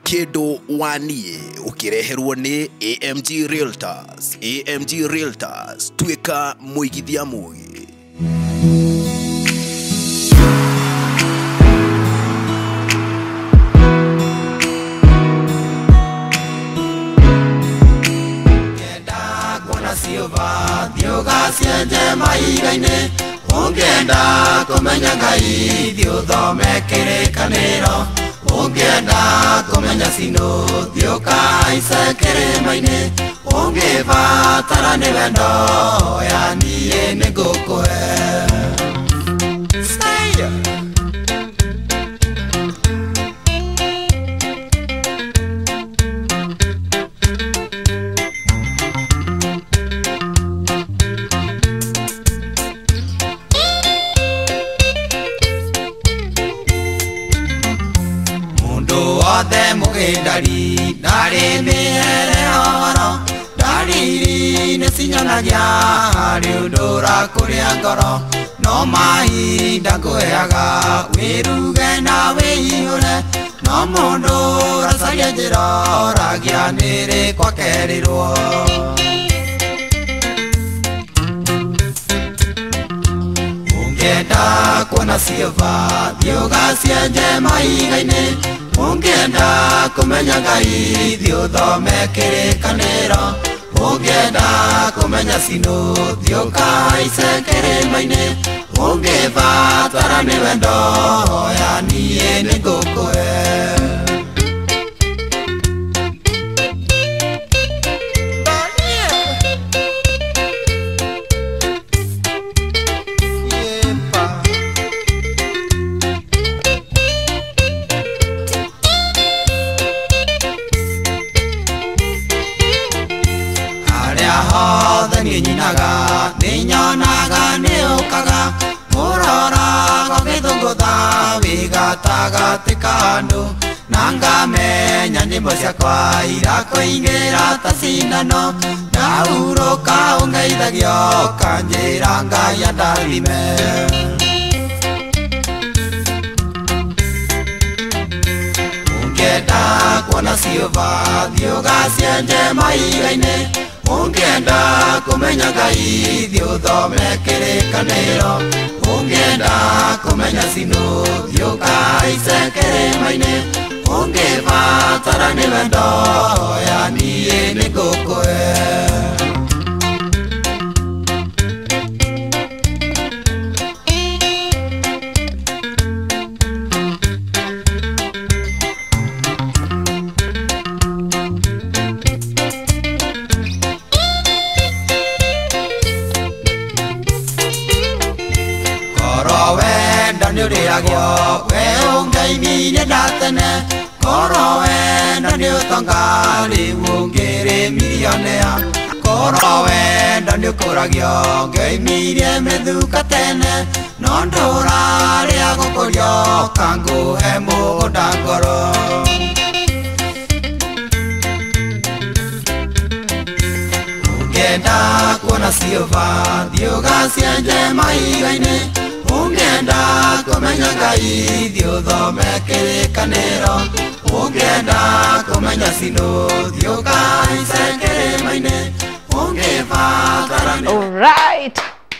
Kĩndũ wa niĩ ũkĩreherwo nĩ AMG Realtors. AMG Realtors, tuĩka mũigithia mũgĩ. Cienje mahiga-inĩ ũngĩenda kũmenya Ngai thiĩ ũthome kĩrĩkanĩro ũngĩenda kũmenya Sinũ thiĩ ũkahaice kĩrĩma-inĩ ũngĩbatara nĩ wendo ya niĩ nĩngũkũhe. Othe mũgĩndari ndarĩ mĩhere horo ndariri nĩcinyonagia harĩ ũndũ ũrakũrĩa ngoro no mahinda ngũheaga wĩruge na wĩihũre no mũndũ ũracaria njĩra oragia nĩrĩ kwakerĩrwo. Ũngĩenda kuona ciũba thiĩ ũgacienje mahiga-inĩ ũngĩenda kũmenya Ngai thiĩ ũthome kĩrĩkanĩro ũngĩenda kũmenya Sinũ thiĩ ũkahaice kĩrĩma-inĩ ũngĩbatara nĩ wendo ya niĩ nĩngũkũhe. Hothe niĩ nyinaga nĩnyonaga nĩũkaga mũroraga gĩthũngũtha wĩ gatagatĩ ka andũ na ngamenya nyĩmbo ciakwa irakũingĩra ta cindano ndahurũka ũngeithagio ũkanjĩra Ngai andathime. Ũngĩenda kuona ciũba thiĩ ũgacienje mahiga-inĩ ũngĩenda kũmenya Ngai thiĩ ũthome kĩrĩkanĩro ũngĩenda kũmenya Sinũ thiĩ ũkahaice kĩrĩma-inĩ ũngĩbatara nĩ wendo ya niĩ nĩngũkũhe. Nĩũrĩagio we ũngeimirie ndatene korwo wendo nĩ ũtonga rĩu ũngĩrĩ milionea korwo wendo nĩũkũragio ngeimirie mĩthuka tene no ndũrarĩa gũkũrio kangũhe mũgũnda ngoro. Ũngĩenda kuona ciũba thiĩ ũgacienje mahiga-inĩ ũngĩenda kũmenya Ngai thiĩ ũthome kĩrĩkanĩro ũngĩenda kũmenya Sinũ thiĩ ũkahaice kĩrĩma-inĩ ũngĩbatara nĩ. Alright.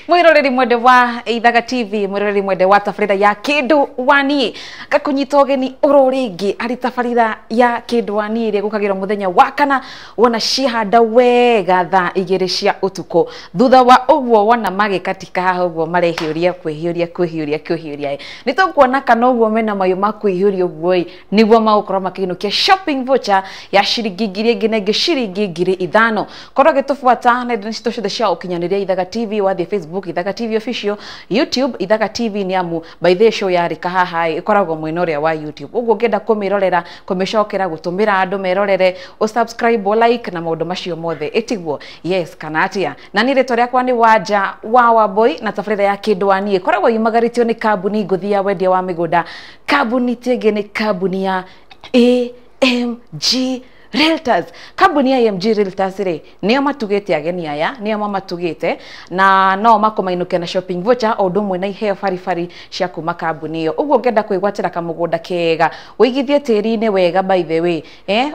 Mwiroreri mwende wa Ithaga TV, mwiroreri mwende wa tabarĩra ya Kĩndũ wa niĩ ngakunyita ũgeni oro rĩngĩ arĩ tabarĩra ya Kĩndũ wa niĩ ĩrĩa gũkagĩrwo mũthenya wa kana wona ciahanda wega thaa 2 cia ũtukũ. Thutha wa ũguo wona magĩkatika haha ũguo marehiũria kwĩhiũria kwĩhiũria kwĩhiũria nĩ tũkuona kana ũguo mena mayũ ma kwĩhiũria ũguo ĩ nĩguo magũkorwo makĩinũkia shopping voucher ya ciringi 1000 ĩngĩ na ĩngĩ ciringi 5000. Korwo gĩtũbuata nenda citũ ciothe cia ũkinyanĩria Ithaga TV, wathiĩ Facebook Ithaga TV official, YouTube Ithaga TV ni amu by the show ya rika haha ikoragwo mwena ũrĩa wa YouTube. Ũguo ũngĩenda kũmĩrorera kũmĩcokera gũtũmĩra andũ merorere o subscribe o like na maũndũ macio mothe ĩtiguo yes kana atia. Na niĩ rĩtwa rĩakwa nĩ Wanja wa Wambui na tabarĩra ya Kĩndũ wa niĩ ĩkoragwo yumagarĩtio nĩ kambuni ngũthi ya wendia wa mĩgũnda. Kambuni tĩngĩ nĩ kambuni ya AMG Realtors. Kambuni ya AMG Realtors rĩ nĩo matugĩte ageni aya, nĩo mamatugĩte na no makũmainũkia na shopping voucher o ũndũ ũmwe na iheo baribari cia kuma kambuni ĩyo. Ũguo ũngĩenda kwĩgwatĩra kamũgũnda kega, ũigithie tĩri-inĩ wega by the way,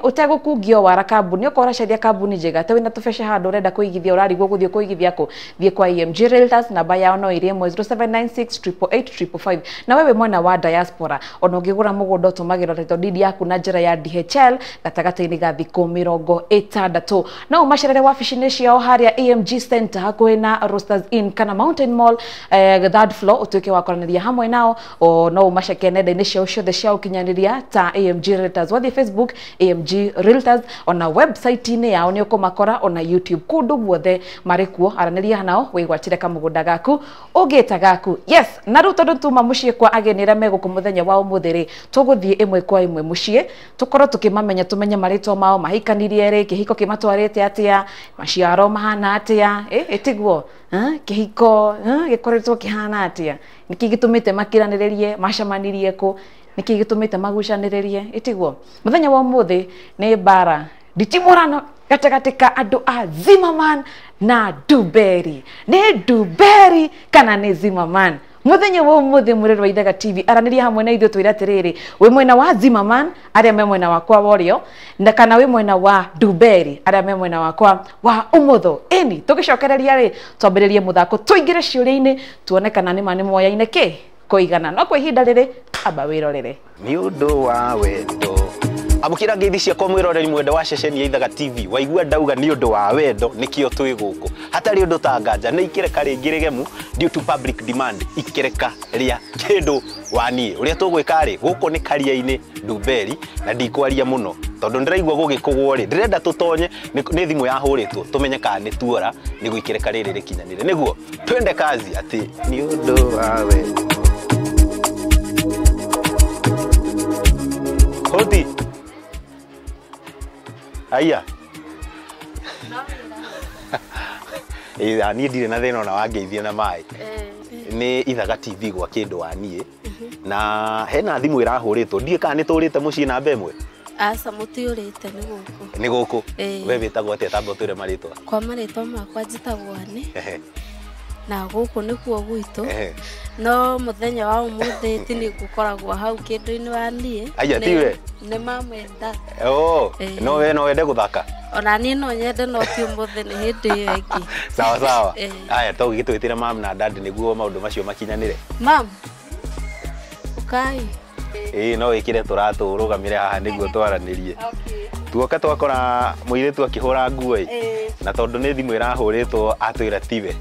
ũtegũkungio wara kambuni, okorwo ũracaria kambuni njega ta wĩna tũbeca handũ ũrenda kũigithia ũrarigwo gũthiĩ kũigithia kũ, thiĩ kwa AMG Realtors, namba yao no ĩrĩ ĩmwe 0796 888 555. Na wewe mwena wa diaspora ona ũngĩgũra mũgũnda ũtũmagĩrwo title deed yaku na njĩra ya DHL gatagatĩ-inĩ ga thikũ 60. No ũmacerere wabici-inĩ ciao harĩa AMG Center hakuhĩ na Roasters Inn kana Mountain Mall, third floor, ũtuĩke wa kwaranĩria hamwe nao. O no ũmaceke nenda-inĩ ciao ciothe cia ũkinyanĩria ta AMG Realtors, wathiĩ Facebook AMG Realtors, ona website-inĩ yao nĩ ũkũmakora, ona YouTube, kũndũ guothe marĩ kuo. Aranĩria nao wĩgwatĩre kamũgũnda gaku ũngĩta gaku. Yes, na rĩu tondũ tuma mũciĩ kwa ageni arĩa megũkũ mũthenya wa ũmũthĩ rĩ, tũgũthiĩ ĩmwe kwa ĩmwe mũciĩ tũkorwo tũkĩmamenya, tũmenye marĩtwa mao, mahikanirie rĩ, kĩhiko kĩmatwarĩte atĩa, maciaro mahana atĩa, ĩtiguo kĩhiko gĩkoretwo kĩhana atĩa, nĩkĩ gĩtũmĩte makiranĩrĩrie, macemanirie kũ, nĩkĩ gĩtũmĩte magucanĩrĩrie, ĩtiguo. Mũthenya wa ũmũthĩ nĩ mbara nditimũrano gatagatĩ ka andũ a Zimmerman na Duberi. Nĩ Duberi kana nĩ Zimmerman? Mũthenya wa ũmũthĩ mũrĩrĩ wa Ithaga TV aranĩria hamwe na ithuĩ twĩre atĩrĩrĩ, wĩ mwena wa Zimmerman arĩa me mwena wakwa wa ũrĩo, na kana wĩ mwena wa Duberi arĩa me mwena wakwa wa ũmotho. Ĩni tũgĩcokereria rĩ, twambĩrĩrie mũthako, tũingĩre ciũria-inĩ tuone kana nĩ ma nĩ moyaine kĩ kũigana. No kwa ihinda rĩrĩ amba wĩrorere. Nĩ ũndũ wa wendo. Amũkĩra ngeithi ciakwa mwĩroreri mwenda wa ceceni ya Ithaga TV. Waigua ndauga nĩ ũndũ wa wendo nĩkĩo twĩ gũkũ. Hatarĩ ũndũ ta nganja nĩ ikereka rĩngĩ rĩgemu due to public demand, ikereka rĩa kĩndũ wa niĩ. Ũrĩa tũgwĩka rĩ, gũkũ nĩ Karia-inĩ Ndumberi, na ndikwaria mũno tondũ ndĩraigua gũgĩkũgwo rĩ, ndĩrenda tũtonye nĩ thimũ yahũrĩtwo tũmenye kana nĩ tuora nĩguo ikereka rĩrĩ rĩkinyanĩre, nĩguo twende kazi atĩ nĩ ũndũ wa wendo. Hodi. Aya. Niĩ ndirĩ na thĩna ona wangeithia na maĩ. Nĩ Ithaga TV gwa kĩndũ wa niĩ. Na hena thimũ ĩrahũrĩtwo. Ndiũĩ kana nĩ tũrĩte mũciĩ namba ĩmwe? Aca mũtiũrĩte, nĩ gũkũ. Nĩ gũkũ. We wĩtagwo atĩa? Tamba ũtwĩre marĩtwa. Kwa marĩtwa makwa njĩtagwo Anĩ. Na gũkũ nĩkuo gwitũ. No mũthenya wa ũmũthĩ ti nĩ ngũkoragwo hau kĩndũ-inĩ wa niĩ. Aya tiwe? Nĩ mamwenda. Oh, no we no wende gũthaka? Ona niĩ no nyende, no ti ũmũthĩ, nĩ hĩndĩ ĩyo ĩngĩ. Sawa sawa. Aya tũgĩtwĩtĩra mam na dad nĩguo maũndũ macio makinyanĩre. Mam, ũkai. Ĩĩ no wĩkĩre tũratũ ũrũgamĩre haha nĩguo twaranĩrie. Tuoka twakora mũirĩtu akĩhũra nguo ĩ, na tondũ nĩ thimũ ĩrahũrĩtwo atwĩra tiwe.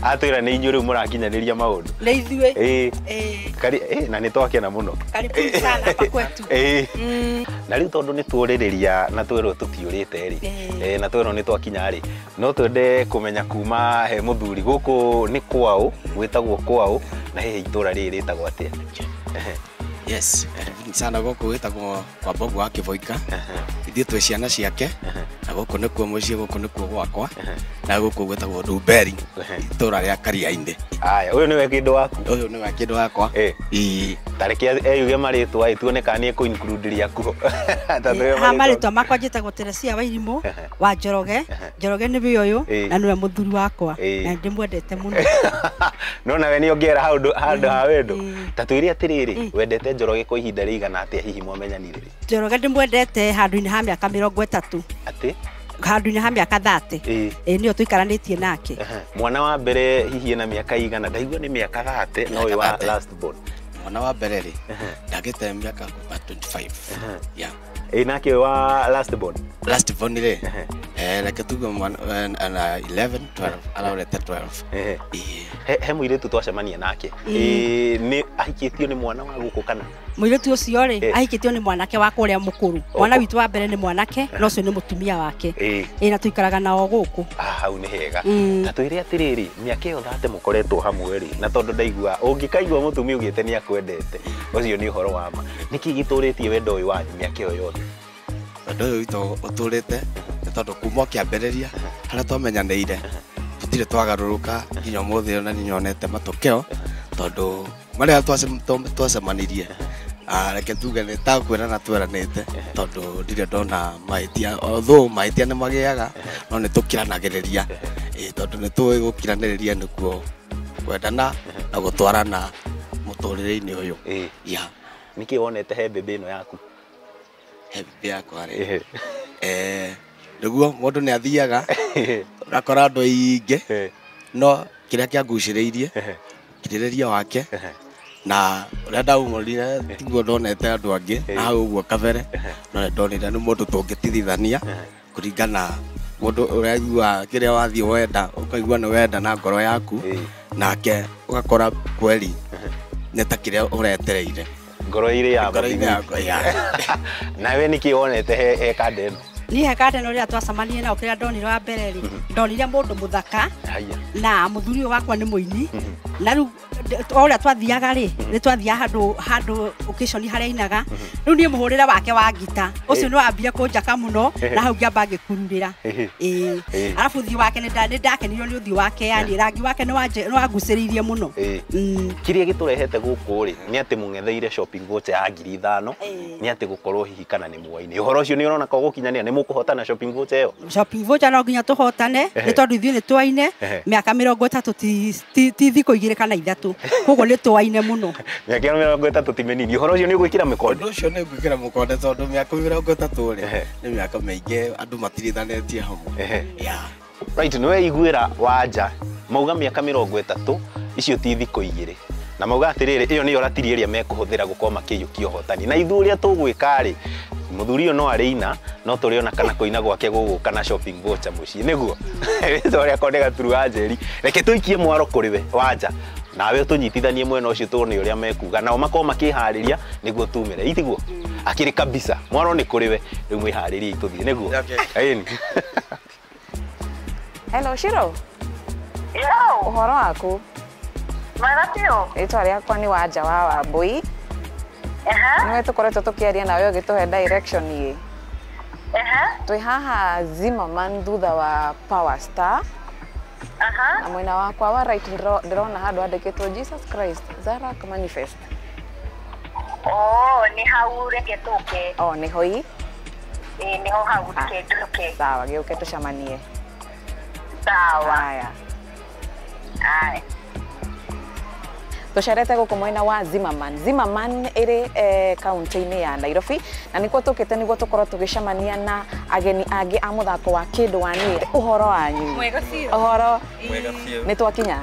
Atwĩra nĩ inyuĩ rĩu mũrakinyanĩria maũndũ. Nĩ ithuĩ. Ĩĩ. Na nĩ twakena mũno. Karibuni sana hapa kwetu. Na rĩu tondũ nĩ tuorĩrĩria na twĩrwo tũtiũrĩte rĩ, na twĩrwo nĩ twakinya rĩ, no twende kũmenya kuma he mũthuri gũkũ nĩ kwaũ, gwĩtagwo kwaũ, na hihi itũra rĩrĩ rĩtagwo atĩa? Yes, karibuni sana gũkũ gwĩtagwo kwa Bob wa Kĩboika. Ithuĩ twĩ ciana ciake, na gũkũ nĩkuo mũciĩ, gũkũ nĩkuo gwakwa, na gũkũ gwĩtagwo Ndumberi, itũra rĩa Karia-inĩ. Aya, ũyũ nĩwe kĩndũ waku? Ũyũ nĩwe kĩndũ wakwa. Ĩĩ. Ta reke eyuge marĩtwa ĩ, tuone kana nĩ ekũ include rĩaku. Ha marĩtwa makwa njĩtagwo Teresia Wairimũ wa Njoroge. Njoroge nĩwe ũyũ na nĩwe mũthuri wakwa, na ndĩmwendete mũno. No nawe nĩ ũngĩera handũ ha wendo. Ta twĩre atĩrĩrĩ, wendete Njoroge kwa ihinda rĩigana atĩa hihi mwamenyanire rĩ? Njoroge ndĩmwendete handũ-inĩ ha mĩaka 30. Atĩ? Handũ-inĩ ha mĩaka 30. Ĩĩ, nĩyo tũikaranĩtie nake. Mwana wa mbere hihi ena mĩaka igana? Ndaigua nĩ mĩaka 30, no ũyũ wa last born. Mwana wa mbere rĩ, ndagĩte mĩaka 25. Yeah. Ĩĩ, nake ũyũ wa last born? Last born rĩ, reke tuge mwana ana 11, 12, arorete 12. He mũirĩtu twacemania nake. Ĩĩ, nĩ ahikĩtio nĩ mwana wa gũkũ kana? Mũirĩtu ũcio rĩ, ahikĩtio nĩ mwanake wa kũrĩa mũkũrũ. Mwana witũ wa mbere nĩ mwanake, no ũcio nĩ mũtumia wake. Ĩĩ, na tũikaraga nao gũkũ. Hau nĩ hega. Ta twĩre atĩrĩrĩ, mĩaka ĩyo 30 mũkoretwo hamwe rĩ, na tondũ ndaigua ũngĩkaigua mũtumia ugĩte nĩ akwendete, ũcio nĩ ũhoro wa ma. Nĩkĩ gĩtũrĩtie wendo ũyũ wanyu mĩaka ĩyo yothe? Wendo ũyũ witũ ũtũrĩte nĩ tondũ kuma kĩambĩrĩria harĩa twamenyanĩire tũtirĩ twagarũrũka nginya ũmũthĩ, ona nĩ nyonete matokeo tondũ marĩa twacemanirie Reke tuge nĩ ta kwĩrana tweranĩte tondũ ndirĩ ndona mahĩtia, although mahĩtia nĩ magĩaga no nĩ tũkiranagĩrĩria, tondũ nĩ tũĩ gũkiranĩrĩria nĩkuo kwendana na gũtwarana mũtũrĩre-inĩ ũyũ. Yeah. Nĩkĩ wonete he mbĩmbĩ ĩno yaku? He mbĩmbĩ yakwa rĩ, nĩguo mũndũ nĩ athiaga ũgakora andũ aingĩ, no kĩrĩa kĩangucĩrĩirie kirĩrĩria wake na ũrĩa ndaumũrire tiguo ndonete andũ angĩ na hau ũguo kabere, no nĩ ndonire nĩ mũndũ tũngĩtirithania kũringana mũndũ ũraigua kĩrĩa wathiĩ wenda ũkaigua nĩ wenda na ngoro yaku, nake ũgakora kweli nĩ ta kĩrĩa ũretereire ngoro ĩrĩ ya ngoro-inĩ yakwa. Nawe nĩkĩ wonete he kanda ĩno? Niĩ he kanda ĩno rĩrĩa twacemanirie nao kĩrĩa ndonire wa mbere rĩ, ndonire mũndũ mũthaka na mũthuri ũyũ wakwa nĩ mũini, na rĩu o ũrĩa twathiaga rĩ, nĩ twathiaga handũ occasion harĩa ainaga, rĩu niĩ mũhũrĩre wake wa ngita ũcio nĩ wambire kũnjaka mũno na hau ngĩamba ngĩkururĩra. Arabu ũthiũ wake nĩ ndakenirio nĩ ũthiũ wake, yani rangi wake nĩ wangucĩrĩirie mũno. Kĩrĩa gĩtũrehete gũkũ rĩ nĩ atĩ mũng'etheire shopping voucher ya 5,000, nĩ atĩ gũkorwo hihi kana nĩ muoine ũhoro ũcio nĩ ũrona ko gũkinyanĩra nĩ mũkũhotana shopping voucher ĩyo? Shopping voucher no nginya tũhotane nĩ tondũ ithuĩ nĩ twaine mĩaka 30 ti thikũ 2 kana 3, koguo nĩ twaine mũno. Mĩaka 30 ti mĩnini. Ũhoro ũcio nĩ ũgwĩkĩra mĩkonde? Ũndũ ũcio nĩ ngwĩkĩra mũkonde tondũ mĩaka 30 rĩ nĩ mĩaka mĩingĩ andũ matirithanĩtie hamwe. Right, nĩ weiguĩra Wanja mauga mĩaka 30 icio ti thikũ 2, na mauga atĩrĩrĩ ĩyo nĩyo ratiri ĩrĩa mekũhũthĩra gũkorwo makĩiyũkia ũhotani, na ithuĩ ũrĩa tũgwĩka rĩ mũthuri ũyũ no arĩina no tũrĩona kana kũina gwake gũgũka na shopping voucher mũciĩ nĩguo rĩtwa rĩakwa nĩ Gaturu wa Njeri. Reke tũikie mwaro kũrĩ we Wanja, nawe ũtũnyitithanie mwena ũcio tuone ũrĩa mekuga, nao makorwo makĩharĩria nĩguo tumĩre itiguo akĩrĩ kabisa. Mwaro nĩ kũrĩ we rĩu, mwĩharĩrie tũthiĩ nĩguo. Ĩni. Hello Shiro. Yo. Ũhoro waku? Mwega biũ. Rĩtwa rĩakwa nĩ Wanja wa Wambui. Nĩwe tũkoretwo tũkĩaria nawe ũgĩtũhe direction ĩ. Twĩ haha Zimmerman thutha wa Power Star. Na mwena wakwa wa right ndĩrona handũ handĩkĩtwo Jesus Christ Zarak Manifest. Oh, nĩ hau reke tũke. Oh, nĩho ĩ? Ĩ, nĩho hau reke tũke. Sawa, gĩũke tũcemanie. Sawa. Haya. Haya. Tũcerete gũkũ mwena wa Zimmerman. Zimmerman ĩrĩ kaunti-inĩ ya Nairobi, na nĩkuo tũkĩte nĩguo tũkorwo tũgĩcemania na ageni angĩ a mũthako wa Kĩndũ wa Niĩ. Ũhoro wanyu? Mwega biũ. Ũhoro? Mwega biũ. Nĩ twakinya?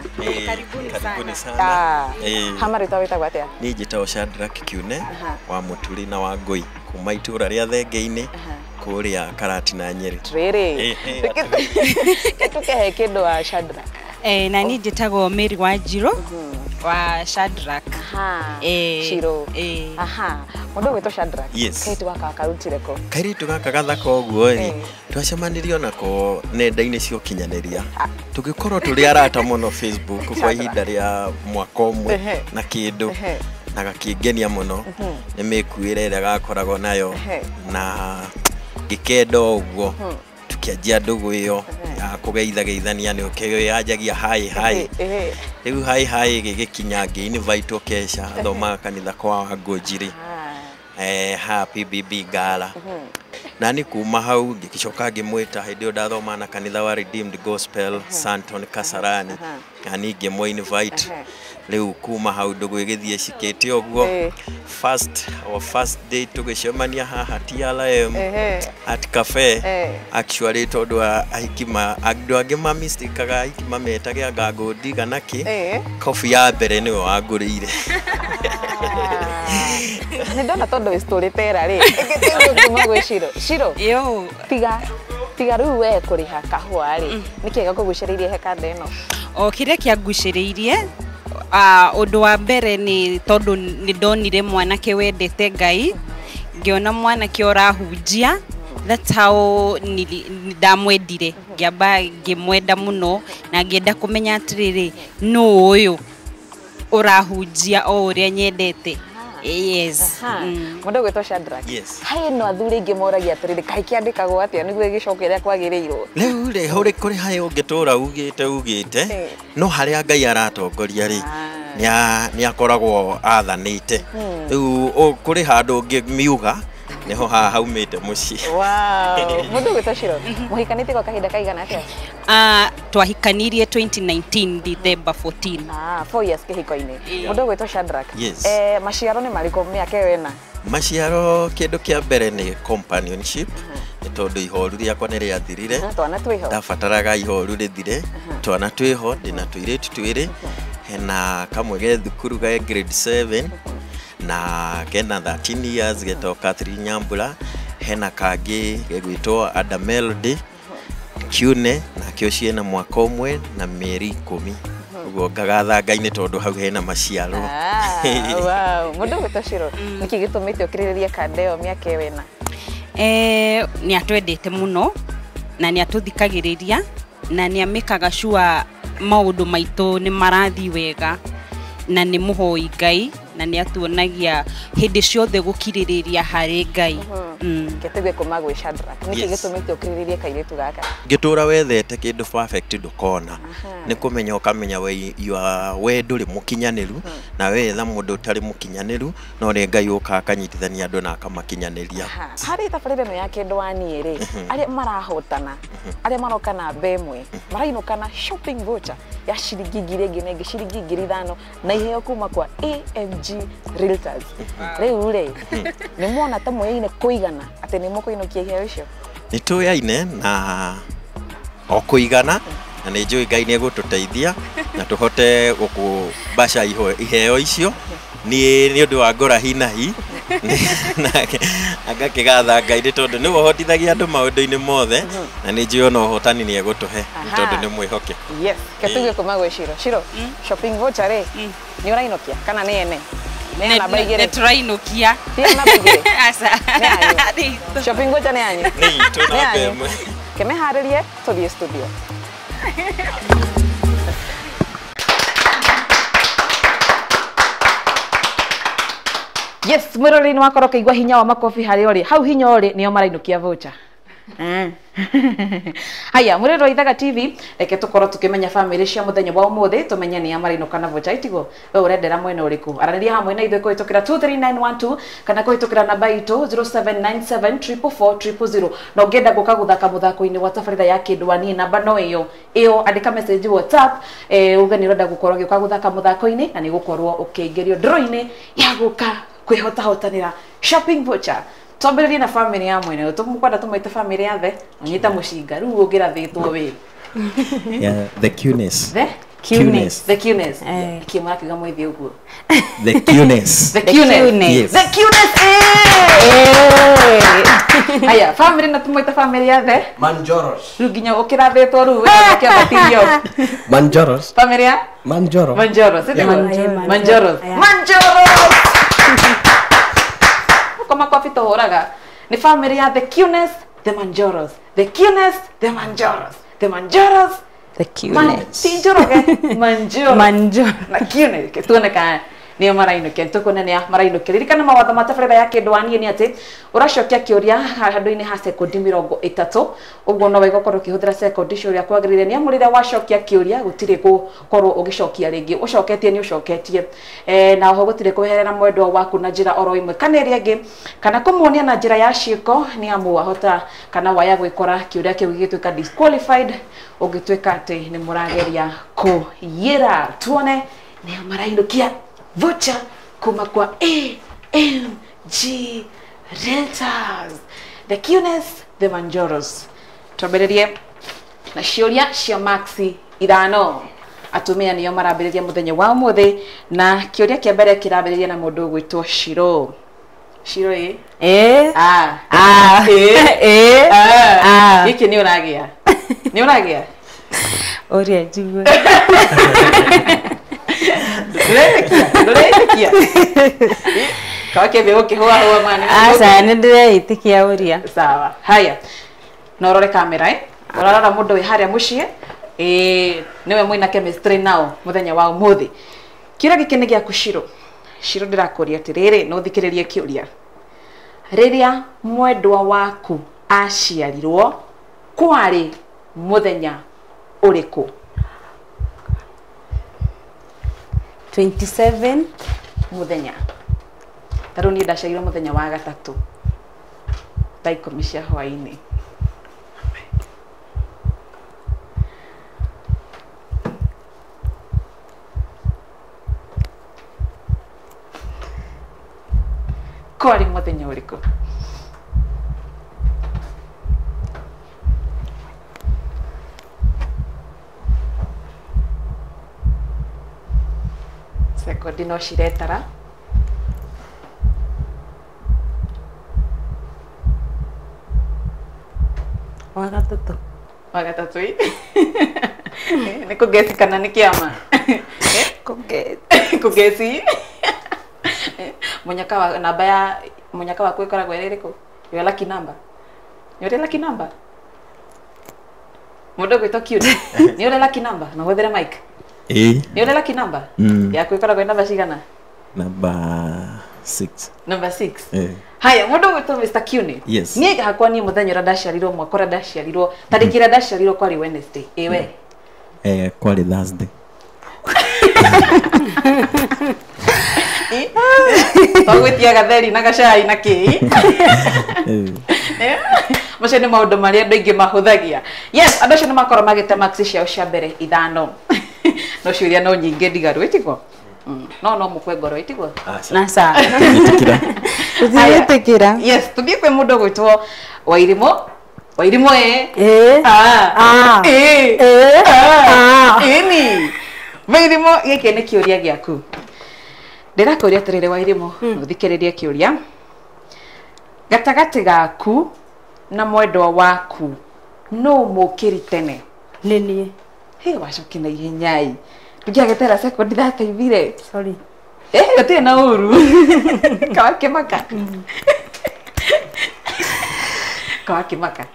Karibuni sana. Ha marĩtwa wĩtagwo atĩa? Niĩ njĩtagwo Shadrack Kiune wa Mũturi na wa Ngũi kuma itũũra rĩa Thenge-inĩ kũrĩa Karatina Nyeri. Rĩrĩ. Tũkehe kĩndũ wa Shadrack. Na niĩ njĩtagwo Mary Wanjirũ wa Shadrack. Shiro. Aha. Mũndũ ũgwĩtwo Shadrack. Yes. Kairĩtu gaka karutire kũ? Kairĩtu gaka gathaka ũguo rĩ, twacemanirie onako nenda-inĩ cia ũkinyanĩria. Tũgĩkorwo tũrĩ arata mũno Facebook kwa ihinda rĩa mwaka ũmwe na kĩndũ, na gakĩngenia mũno nĩ mĩkuĩre ĩrĩa gakoragwo nayo, na ngĩkenda ũguo tukianjia ndũgũ ĩyo ya kũgeithageithania nĩ ũkĩyanjagia hi hi. Rĩu hi hi gĩgĩkinya ngĩ-invite kesha thomaga kanitha kwa Wangũnjiri ha PBB Gala. Na nĩ kuma hau ngĩcoka ngĩmwĩta hĩndĩ ĩyo ndathoma na kanitha wa Redeemed Gospel Santon Kasarani, na niĩ ngĩmũ invite. Rĩu kuma hau ndũgũ ĩgĩthiĩ cikĩte ũguo. Our first day tũgĩcemania haha TRM at cafe. Actually tondũ ahiki andũ angĩ mamistikaga ahiki mametage anga ngũndi kana kĩ, coffee ya mbere nĩwe wangũrĩire. Nĩ ndona tondũ wĩ storyteller rĩ, ĩngĩteithio kuma gwĩ Shiro. Shiro, tiga rĩu we kũrĩha kahũa rĩ, nĩkĩ gĩakũgucĩrĩirie he kanda ĩno? O kĩrĩa kĩangucĩrĩirie ũndũ wa mbere nĩ tondũ nĩ ndonire mwanake wendete Ngai, ngĩona mwanake ũrahunjia. That's how ndamwendire, ngĩamba ngĩmwenda mũno na ngĩenda kũmenya atĩrĩrĩ, nũ ũyũ ũrahunjia o ũrĩa nyendete. Yes. Mũndũ ũgwĩtwo Shadrack. Yes. Haĩ no athuri aingĩ moragia atĩrĩrĩ, kaĩ kĩandĩkagwo atĩa nĩguo gĩcoke ũrĩa kwagĩrĩirwo? Rĩu rĩ, kũrĩ haĩ ũngĩtũra ugĩte no harĩa Ngai aratongoria rĩ, Nĩ akoragwo athanĩte. Rĩu kũrĩ handũ ũngĩmiuga niho haha haumĩte mũciĩ. Wow. Mũndũ gwĩtwo Shiro, mũhikanĩtie kwa kahinda kaigana atĩa? Twahikanirie 2019 December 14. 4 years kĩhiko-inĩ. Mũndũ gwĩtwo Shadrack. Yes. Maciaro nĩ marĩkũ mĩaka ĩyo ĩna? Maciaro kĩndũ kĩa mbere nĩ companionship. Nĩ tondũ ihoru rĩakwa nĩ rĩathirire. Twana twĩho. Ndabataraga ihoru rĩthire. Twana twĩho, ndĩna tũirĩtu twĩrĩ. Hena kamwe ge thukuru ga grade 7. Na kena 13 years getwo Catherine Nyambura. Hena kangĩ gegwĩtwo Ada Melody Kiune, nake ũcio ena mwaka ũmwe na mĩeri 10. Ũguo ngagatha Ngai nĩ tondũ hau hena maciaro. Wow. Mũndũ gwĩtwo Shiro, nĩkĩ gĩtũmĩte ũkirĩrĩrie kanda ĩyo mĩaka ĩyo ĩna? Nĩ atwendete mũno na nĩ atũthikagĩrĩria na nĩ amĩkaga sure maũndũ maitũ nĩ marathiĩ wega na nĩ mũhoi Ngai na nĩ atuonagia hĩndĩ ciothe gũkirĩrĩria harĩ Ngai. Kĩtũgwe kuma gwĩ Shadrack, nĩkĩ gĩtũmĩte ũkirĩrĩrie kairĩtu gaka? Ngĩtũra wethete kĩndũ perfect ndũkona. Nĩ kũmenya ũkamenya we you are we ndũrĩ mũkinyanĩru na wetha mũndũ ũtarĩ mũkinyanĩru no nĩ Ngai ũkaga akanyitithania andũ na akamakinyanĩria. Harĩ tabarĩra ĩno ya Kĩndũ wa Niĩ rĩ, arĩa marahotana, arĩa maroka namba ĩmwe, marainũka na shopping voucher ya ciringi 1,000 na ĩngĩ ciringi 5,000 na iheo kuma kwa AMG Realtors. Rĩu rĩ, nĩ muona ta mwoyaine kũigana atĩ nĩ mũkũinũkia iheo icio? Nĩ tũyaine na o kũigana na nĩ njũĩ Ngai nĩ egũtũteithia na tũhote gũkũmbaca iheo icio. Niĩ nĩ ũndũ wa ngora hi na hi agakĩgatha Ngai nĩ tondũ nĩwe ũhotithagia andũ maũndũ-inĩ mothe na nĩ njũĩ ona ũhotani nĩ egũtũhe nĩ tondũ nĩ mwĩhokeku. Yes, kĩtũgwe kuma gwĩ Shiro. Shiro, shopping voucher rĩ, nĩ ũrainũkia kana nĩ ene? Nĩ tũrainũkia. Aca. Shopping voucher nĩ yanyu? Nĩ itũ namba ĩmwe. Kĩmĩharĩrie tũthiĩ studio. Yes, mwĩroreri nĩ wakorwo ũkĩigua hinya wa makobi harĩa ũrĩ. Hau hinya ũrĩ nĩo marainũkia voucher. Haya, mwĩroreri wa Ithaga TV, reke tũkorwo tũkĩmenya famĩlĩ cia mũthenya wa ũmũthĩ, tũmenye nĩa marainũka na voucher. Itigo, we ũrendera mwena ũrĩkũ? Aranĩria hamwe na ithuĩ kũhĩtũkĩra 23912 kana kũhĩtũkĩra namba itũ 0797 444 000. Na ũngĩenda gũka gũthaka mũthako-inĩ wa tabarĩra ya Kĩndũ wa Niĩ, namba no ĩyo ĩyo, andĩka message WhatsApp, uge nĩ ũrenda gũkorwo ũgĩũka gũthaka mũthako-inĩ na nĩ gũkorwo ũkĩingĩrio draw-inĩ ya gũka kwĩhotahotanĩra shopping voucher. Twambĩrĩrie na famĩlĩ ya mwene, tũmũkwenda tũmwĩte famĩlĩ ya the, ũnyita mũcinga, rĩu ũngĩrathĩtwo wĩ. Yeah, the cuteness. The cuteness. The cuteness. Kĩ mũrakiuga mwĩthĩ ũguo? The cuteness. The cuteness. Yes. The cuteness. Haya, famĩlĩ na tũmwĩte famĩlĩ ya the Manjoros. Rĩu nginya ũkĩrathĩtwo rĩu we ũkĩambatithio. Manjoros. Famĩlĩ ya Manjoros. Manjoros. Manjoros. Manjoros. Kama kofi tohoraga ni family ya the cuteness, the Manjoros, the cuteness, the Manjoros, the Manjoros, the cuteness, Manjoroge, Manjoros, Manjoros na cuteness. Tuone kana nĩo marainũkia, nĩtũkuona nĩa marainũkia. Ririkana mawatho ma tabarĩra ya Kĩndũ wa Niĩ nĩ atĩ ũracokia kĩũria handũ-inĩ ha sekondi 30, ũguo no wega ũkorwo ũkĩhũthĩra sekondi icio ũrĩa kwagĩrĩire, nĩ amu rĩrĩa wacokia kĩũria gũtirĩ gũkorwo ũgĩcokia rĩngĩ, ũcoketie nĩ ũcoketie, na oho gũtirĩ kweherera mwendwa waku na njĩra oro ĩmwe kana ĩrĩa ĩngĩ, kana kũmuonia na njĩra ya ciĩko, nĩ amu wahota kana waya gwĩkora kĩũria kĩu gĩgĩtuĩka disqualified ũngĩtuĩka atĩ nĩ mũrageria kũiyĩra. Tuone nĩa marainũkia voucher kuma kwa AMG Realtors. The cuteness, the Manjoros. Twambĩrĩrie na ciũria cia maxi 5. Atumia nĩo marambĩrĩria mũthenya wa ũmũthĩ, na kĩũria kĩa mbere kĩrambĩrĩria na mũndũ ũgwĩtwo Shiro. Shiro ĩ? Gĩkĩ nĩ ũragĩa? Nĩ ũragĩa? Ũrĩa njigue. Ndũretĩkia? Kawakĩambia gũkĩhũahũa mwana. Aca, nĩ ndĩreĩtĩkia ũrĩa. Sawa. Haya. Na ũrore kamera ĩ? Ũrarora mũndũ wĩ harĩa mũciĩ, nĩwe mwĩna chemistry nao mũthenya wa ũmũthĩ. Kĩũria gĩkĩ nĩ gĩaku Shiro. Shiro ndĩrakũria atĩrĩrĩ, no ũthikĩrĩrie kĩũria. Rĩrĩa mwendwa waku aciarirwo, kwarĩ mũthenya ũrĩkũ? 27 Muthenya. Ta rĩu niĩ ndaciarirwo mũthenya wa gatatũ thaa 10 cia hwaĩ-inĩ. Kwarĩ mũthenya ũrĩkũ? Sekondi no ciretara. Wa gatatũ. Wa gatatũ ĩ? Nĩ kũgeci kana nĩ kĩama? Kũgeci. Munyaka wa namba ya munyaka waku ĩkoragwo ĩrĩ ĩrĩkũ? Your lucky number. Nĩ ũrĩ lucky number? Mũndũ ũgwĩtwo Kiune. Nĩ ũrĩ lucky number? Na ũhũthĩre mic. Ĩĩ. Nĩ ũrĩ lucky number? Yaku ĩkoragwo ĩ namba cigana? Namba 6. Number 6. Haya, mũndũ ũgwĩtwo Mr. Kiune. Yes. Niĩ hakwa niĩ mũthenya ũrĩa ndaciarirwo, mwaka ũrĩa ndaciarirwo, tarĩki ĩrĩa ndaciarirwo kwarĩ Wednesday. Ĩ we? Kwarĩ Thursday. Twagwĩtia gatheri na gacai na kĩĩ. Macio nĩ maũndũ marĩa andũ aingĩ mahũthagia. Yes, andũ acio nĩ makorwo magĩte marks ciao cia mbere 5. No ciũria no nyingĩ ndigaru, ĩtiguo? No no mũkue ngoro, ĩtiguo? Aca. Tũtirĩtĩkĩra. Yes, tũthiĩ kwĩ mũndũ ũgwĩtwo Wairimũ. Wairimũ ĩ? Ĩ. Ah. Ĩ. Ĩ. Ah. Ĩni. Wairimũ, gĩkĩ nĩ kĩũria gĩaku. Ndĩrakũria atĩrĩrĩ Wairimũ, ũthikĩrĩrie kĩũria. Gatagatĩ gaku na mwendwa waku nũ mũkĩri tene? Nĩ niĩ. Hĩ, wacokia na ihenya ĩ. Ndũngĩagetera sekondi thate ithire. Sorry. Gũtirĩ na ũru. Kawakĩmaka. Kawakĩmaka.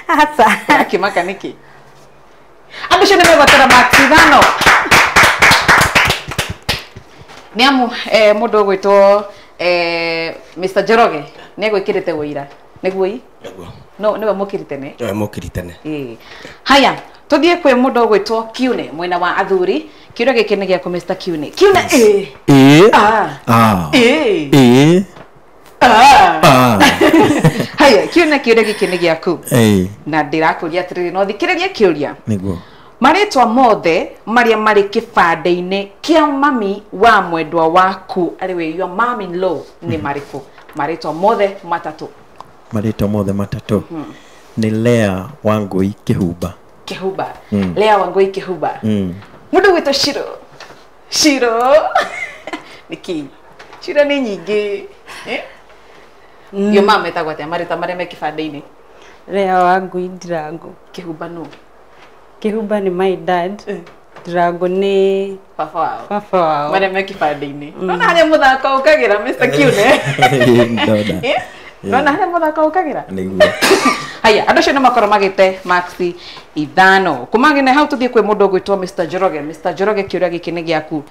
Aca. Kawakĩmaka nĩkĩ? Andũ acio nĩ megwatĩra marks 5. Nĩ amu mũndũ ũgwĩtwo Mr. Njoroge nĩ egwĩkĩrĩte ũira. Nĩguo ĩ? Nĩguo. No, nĩwe mũkĩri tene? Nĩwe mũkĩri tene. Ĩĩ. Haya, tũthiĩ kwĩ mũndũ ũgwĩtwo Kiune mwena wa athuri. Kĩũria gĩkĩ nĩ gĩaku Mr. Kiune. Kiune ĩ. Ĩ. Ah. Ah. Ĩ. Ĩ. Ah. Ah. Haya, Kiune kĩũria gĩkĩ nĩ gĩaku. Ĩ. Na ndĩrakũria atĩrĩrĩ, no thikĩrĩrie kĩũria. Nĩguo. Marĩtwa mothe marĩa marĩ kĩbandĩ-inĩ kĩa mami wa mwendwa waku arĩ we your mom in law nĩ marĩkũ? Marĩtwa mothe matatũ. Marĩtwa mothe matatũ. Nĩ Lea Wangũi Kĩhumba. Kĩhumba. Lea Wangũi Kĩhumba. Mũndũ ũgwĩtwo Shiro. Shiro. Nĩkĩ? Shiro nĩ nyingĩ. Your mom etagwo atĩa marĩtwa marĩa me kĩbandĩ-inĩ? Lea Wangũi Ndirango. Kĩhumba nũ? Kĩhumba nĩ my dad. Ndirango nĩ baba wao. Baba wao. Marĩa me kĩbandĩ-inĩ. Nona harĩa mũthako ũkagĩra Mr. Kiune. Ndona. Nona harĩa mũthako ũkagĩra? Nĩguo. Haya, andũ acio nĩ makorwo magĩte marks 5. Kuma ngene hau tũthiĩ kwĩ mũndũ ũgwĩtwo Mr. Njoroge. Mr. Njoroge kĩũria gĩkĩ nĩ gĩaku.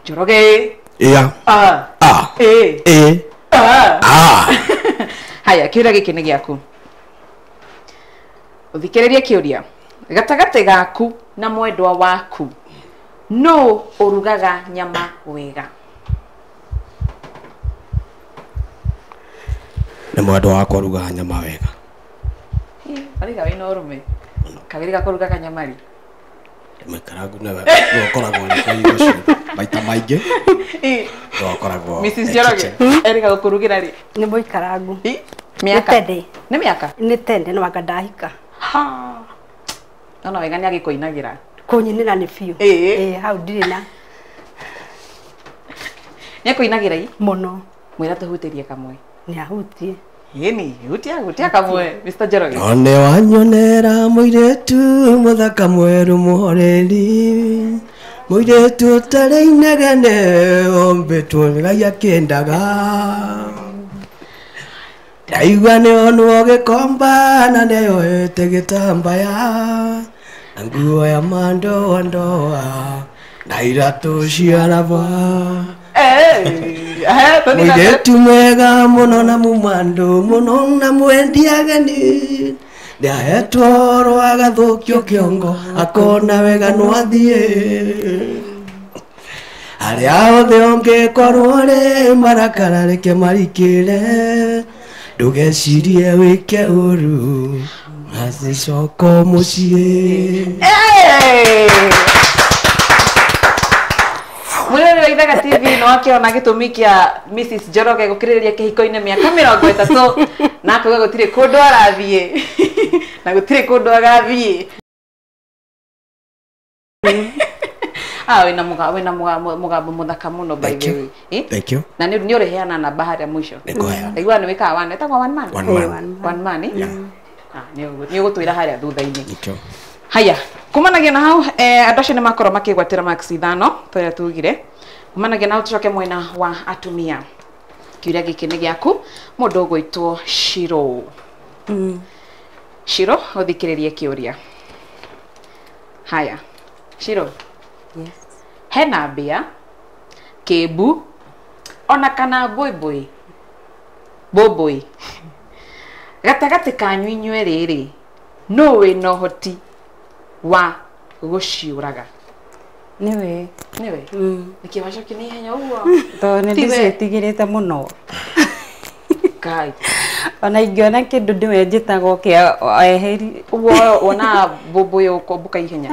Njoroge. Ĩa. Ah. Ah. Ĩ. Ĩ. Ah. Ah. Haya, kĩũria gĩkĩ nĩ gĩaku. Ũthikĩrĩrie kĩũria. Gatagatĩ gaku na mwendwa waku nũ ũrugaga nyama wega? Nĩ mwendwa wakwa ũrugaga nyama wega. Mariga wĩna ũrũme. Kagĩrĩ gakũrugaga nyama rĩ? Mũikarangu nĩwe ũkoragwo riko ũcio maita maingĩ. Nĩwe ũkoragwo Mrs. Njoroge erĩga gũkũrugĩra rĩ? Nĩ mũikarangu. Mĩaka? Nĩ mĩaka? Nĩ tene no anga ndahika. Ha. No wega nĩ agĩkũinagĩra. Kũnyinĩra nĩ biũ. Ĩĩ, hau ndirĩ na. Nĩ akũinagĩra ĩ? Mũno. Mwĩra tũhutĩrie kamwe. Nĩ ahutie. Ĩni, hutia kamwe Mr. Njoroge. One wanyonera mũirĩtu mũthaka mwerũ mũhoreri. Mũirĩtu ũtarĩ inegene ombĩtwo nĩ Ngai akĩendaga. Ndaigua nĩ onwo gĩkomba na nĩoete gĩtambaya na nguo ya mandoandoa na iratũ cia raba. Mũirĩtu mwega mũno na mũmandũ mũno na mwendi ageni nĩahetwo ũhoro agathũkio kĩongo akona wega no athiĩ. Arĩa othe ũngĩkorwo rĩ marakara reke marikĩre ndũgecirie wĩke ũru macicoka mũciĩ. Mwiroreri wa Ithaga TV no akiona gĩtũmi kĩa Mrs Njoroge gũkirĩrĩria kĩhiko-inĩ mĩaka 30 na akauga gũtirĩ kũndũ arathiĩ na gũtirĩ kũndũ agathiĩ. Ah, wĩna mũgambo mũthaka mũno by the way. Thank you. Na nĩ ũrĩheana namba harĩa mũico. Ndaigua nĩ wĩkaga one, ĩtagwo one man. One man. Ah, nĩ ũgũtwĩra harĩa thutha-inĩ. Haya, kumanagia na hau andũ acio nĩ makorwo makĩgwatĩra max 5 tũrĩa tugire. Kumanagia na hau tũcoke mwena wa atumia. Kĩũria gĩkĩ nĩ gĩaku mũndũ ũgwĩtwo Shiro. Shiro, ũthikĩrĩrie kĩũria. Haya, Shiro. Yes. Hena mbĩa, kĩmbu, ona kana mbũibũi. Mbũmbũi. Gatagatĩ kanyu inyuĩ rĩrĩ, nũ wĩna ũhoti wa gũciũraga? Nĩwe. Nĩwe? Nĩkĩ wacokia na ihenya ũguo? Tondũ nĩ ndĩciĩtigĩrĩte mũno. Ngai. Ona ingĩona kĩndũ ndĩwe njĩtaga oke eheri. Ũguo wona mbũmbũĩ ũkombũka ihenya?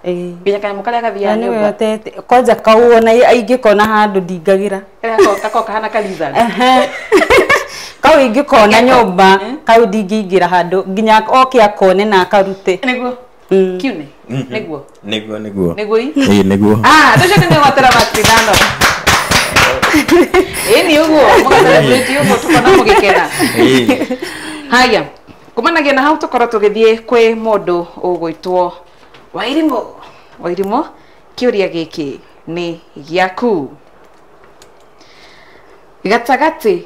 Nginya kanyamũ karĩa gathiaga nyũmba. Kwanja kau ona ingĩkona handũ ndingagĩra. Karĩa gako kahana ka lizard. Kau ingĩkona nyũmba kau ndingĩingĩra handũ nginya oke akone na akarute. Nĩguo. Kiune. Nĩguo. Nĩguo nĩguo. Nĩguo i? Ĩĩ nĩguo. Ah, tũcoke nĩ gwatĩra max 5. Ĩĩ nĩ ũguo, mũgacelebrate ũguo tũkona mũgĩkena. Haya, kumanagia na hau tũkorwo tũgĩthiĩ kwĩ mũndũ ũgwĩtwo Wairimu. Wairimu, kĩũria gĩkĩ nĩ gĩaku. Gatagatĩ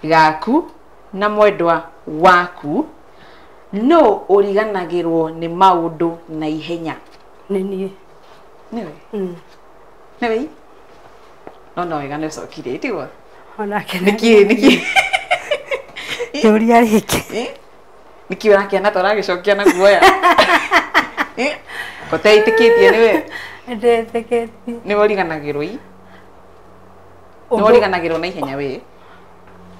gaku na mwendwa waku no ũriganagĩrwo nĩ maũndũ na ihenya? Nĩ niĩ. Nĩwe? Nĩwe? No no wega nĩ ũcokire, tiguo? Onake nĩkĩ nĩkĩ? Kĩũria gĩkĩ. Nĩkĩ ũrakĩona ta ũragĩcokia na guoya? Koteitĩkĩtie nĩwe? Ndĩtĩkĩtie. Nĩwe ũriganagĩrwo i? Nĩwe ũriganagĩrwo na ihenya we?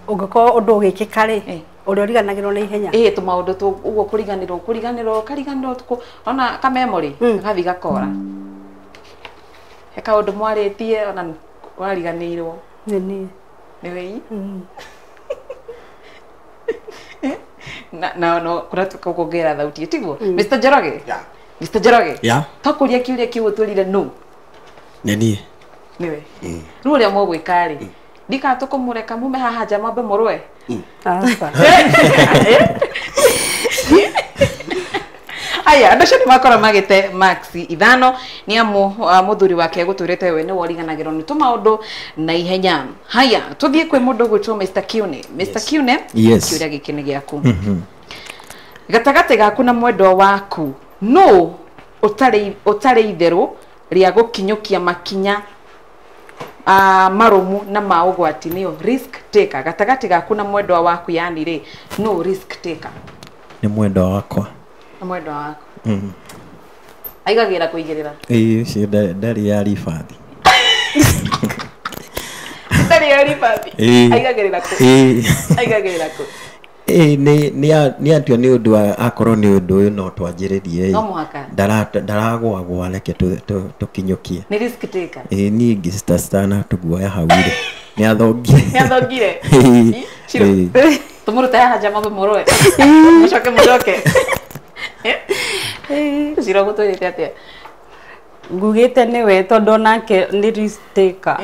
Ũngĩkorwo ũndũ ũgĩkĩka rĩ, ũrĩa ũriganagĩrwo na ihenya? Ĩĩ tũmaũndũ ũguo kũriganĩrwo kũriganĩrwo kariganĩrwo ona ka memory gagathiĩ gakora. He kaũndũ mwarĩtie ona wariganĩirwo. Nĩ niĩ. Nĩwe i? Na no kũratuĩka kuongerera thauti tiguo? Mr Njoroge? Yeah. Mr Njoroge? Yeah. Twakũria kĩũria kĩu ũtwĩrire nũ? Nĩ niĩ. Nĩwe. Rĩu ũrĩa mũgwĩka rĩ, ndikana tũkũmũreka mume haha nja mwambe mũrũe? Aca. Aya, andũ acio nĩ makorwo magĩte max 5 nĩ amu mũthuri wake gũtwĩrĩte we nĩwe ũriganagĩrwo nĩ tũmaũndũ na ihenya. Haya, tũthiĩ kwĩ mũndũ ũgwĩtwo Mr Kiune. Mr Kiune, kĩũria gĩkĩ nĩ gĩaku. Gatagatĩ gaku na mwendwa waku nũ ũtarĩ itherũ rĩa gũkinyũkia makinya marũmu na ma ũgwati, nĩyo risk taker. Gatagatĩ gaku na mwendwa waku yani rĩ, no risk taker? Nĩ mwendwa wakwa. Nĩ mwendwa waku. Aigagĩra kũigĩrĩra? Ĩĩ, ũcio ndarĩ ya ribathi. Ndarĩ ya ribathi? Aigagĩrĩra kũ? Aigagĩrĩra kũ? Ĩĩ nĩ atua nĩ ũndũ akorwo nĩ ũndũ ũyũ no twanjĩrĩrie. No mũhaka. Ndaragwagwa reke tũkinyũkie. Nĩ risk taker. Ĩĩ niĩ ngĩcitacitana tũguoya hau rĩ. Nĩ athongire. Nĩ athongire. Shiro. Tũmũrute haha nja mwambe mũrũe. Mũcoke mũcoke. Shiro gũtwĩrĩte atĩa? Ngugĩte nĩwe tondũ onake nĩ risk taker.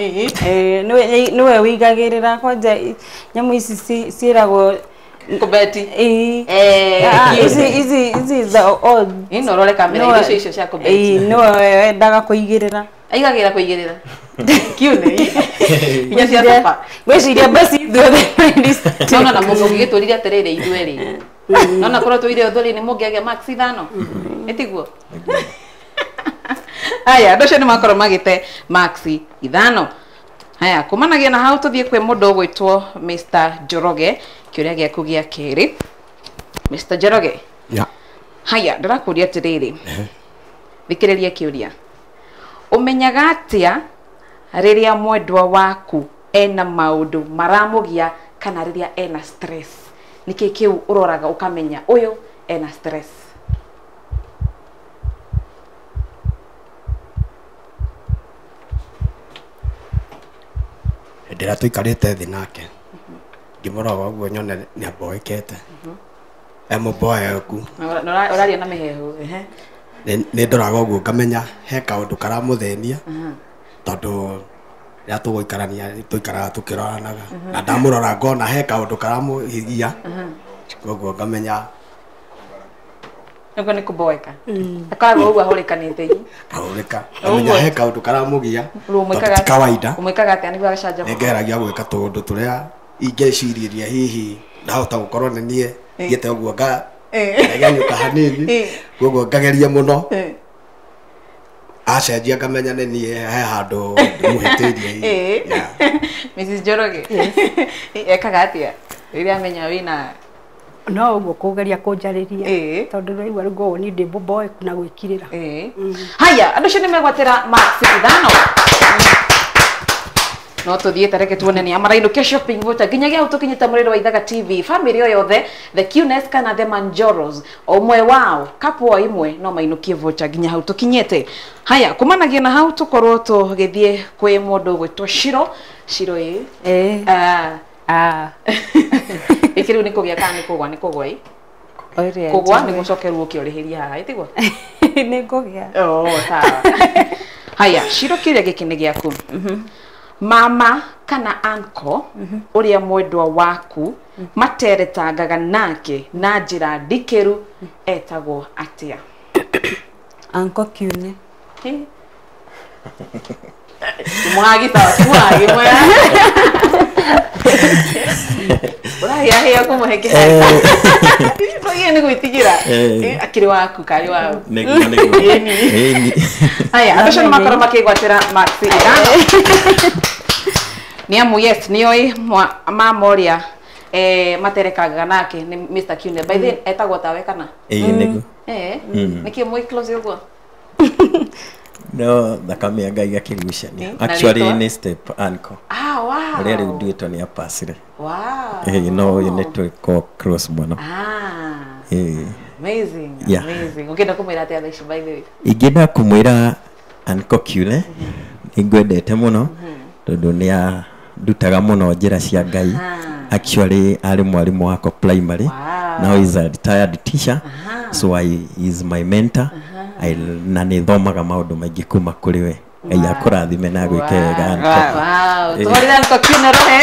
Nĩwe wĩigagĩrĩra kwanja nyamũ ici ciĩragwo Kũbeti. Ici ici za old. Ino rore kamera icio icio cia kũbeti. Nĩwe wendaga kũigĩrĩra. Aigagĩra kũigĩrĩra. Kiune. Inya cia sofa. Ngwĩciria basi ithuothe risk taker. No na mũndũ ũngĩgĩtwĩrire atĩrĩrĩ ithuĩ rĩ. Nona korwo twĩire ũthũri nĩ mũngĩagĩa max 5. Ĩtiguo? Aya, andũ acio nĩ makorwo magĩte max 5. Haya, kumanagia na hau tũthiĩ kwĩ mũndũ ũgwĩtwo Mr Njoroge, kĩũria gĩaku gĩa kerĩ. Mr Njoroge. Yeah. Haya, ndĩrakũria atĩrĩrĩ. Thikĩrĩria kĩũria. Ũmenyaga atĩa rĩrĩa mwendwa waku ena maũndũ maramũgia kana rĩrĩa ena stress? Nĩkĩ kĩu ũroraga ũkamenya ũyũ ena stress? Hĩndĩ ĩrĩa tũikarĩte thĩ nake ngĩmũrora ũguo nyone nĩ amboekete, e mũmboeku. Ũraria na mĩhehu. Nĩ ndoraga ũguo ngamenya he kaũndũ karamũthĩnia, tondũ rĩrĩa tũgũikarania tũikaraga tũkĩroranaga, na ndamũrora ngona he kaũndũ karamũhigia, koguo ngamenya nĩguo nĩ kũmboeka. Akoragwo ũguo ahũrĩkanĩte. Ahũrĩka, ngamenya he kaũndũ karamũgia, tondũ ti kawaida. Ũmwĩkaga atĩa nĩguo agacanjamũka? Nĩngeragia gwĩka tũũndũ tũrĩa ingĩcirĩria hihi ndahota gũkorwo nĩ niĩ thiĩte ũguo ngagenyũka hanini, koguo ngageria mũno. Acenjia ngamenya nĩ niĩ he handũ ndĩmũhĩtĩirie hihi. Mrs. Njoroge, ekaga atĩa rĩrĩa amenya wĩna no ũguo kũgeria kũnjarĩria, tondũ rĩu rĩu niĩ ndĩ mũmboeku na gwĩkirĩra. Haya, andũ acio nĩ megwatĩra marks 5. No tuthiĩ reke tuone nĩ amarainũkia shopping voucher nginyagia hau tũkinyĩte mũrĩro wa Ithaga TV. Family o yothe, the Cunes kana the Manjoros, ũmwe wao couple o imwe no mainũkie voucher nginya hau tũkinyĩte. Haya, kumanagia na hau tũkorwo tũgĩthiĩ kwĩ mũndũ ũgwĩtwo Shiro. Shiro ĩ ĩkĩ rĩu nĩ kũgĩa kana nĩ kũgwa? Nĩ kũgwa ĩ kũgwa nĩ gũcokerwo ũkĩorĩhĩria haha ĩtigwo nĩ ngũgĩa. Oh, sawa. Haya, Shiro, kĩrĩa gĩkĩ nĩ gĩaku. Mama kana uncle ũrĩa mwendwa waku materetangaga nake na njĩra ndikĩru etagwo atĩa? Uncle Kiune. Mwagi sawa, mwagi mwega. Ũrahĩahĩa kũmũhe kĩheo. Tũgĩe nĩ gwĩtigĩra. Akĩrĩ waku karĩ wao. Nĩguo nĩguo. Ĩni. Haya, andũ acio nĩ makorwo makĩgwatĩra marks 5. Nĩ amu yes, nĩoĩ mama ũrĩa materekangaga nake nĩ Mr. Kiune. By the way, etagwo tawe kana? Ĩĩ nĩguo. Nĩkĩ mwĩ close ũguo? No thakame ya Ngai gakĩgucania. Actually nĩ step uncle. Ah, wow. Ũrĩa rĩu nduĩtwo nĩ apacire. Wow. No ũyũ nĩ twĩko close mũno. Amazing, amazing. Ũngĩenda kũmwĩra atĩa thaa ici by the way? Ingĩenda kũmwĩra Uncle Kiune nĩ ngwendete mũno, tondũ nĩ andutaga mũno njĩra cia Ngai. Actually arĩ mwarimũ wakwa primary. Now he's a retired teacher. So he is my mentor. Na nĩ thomaga maũndũ maingĩ kuma kũrĩ we. Ngai akũrathime na agwĩke wega. Wow. Tũhũrĩre Uncle Kiune rohe.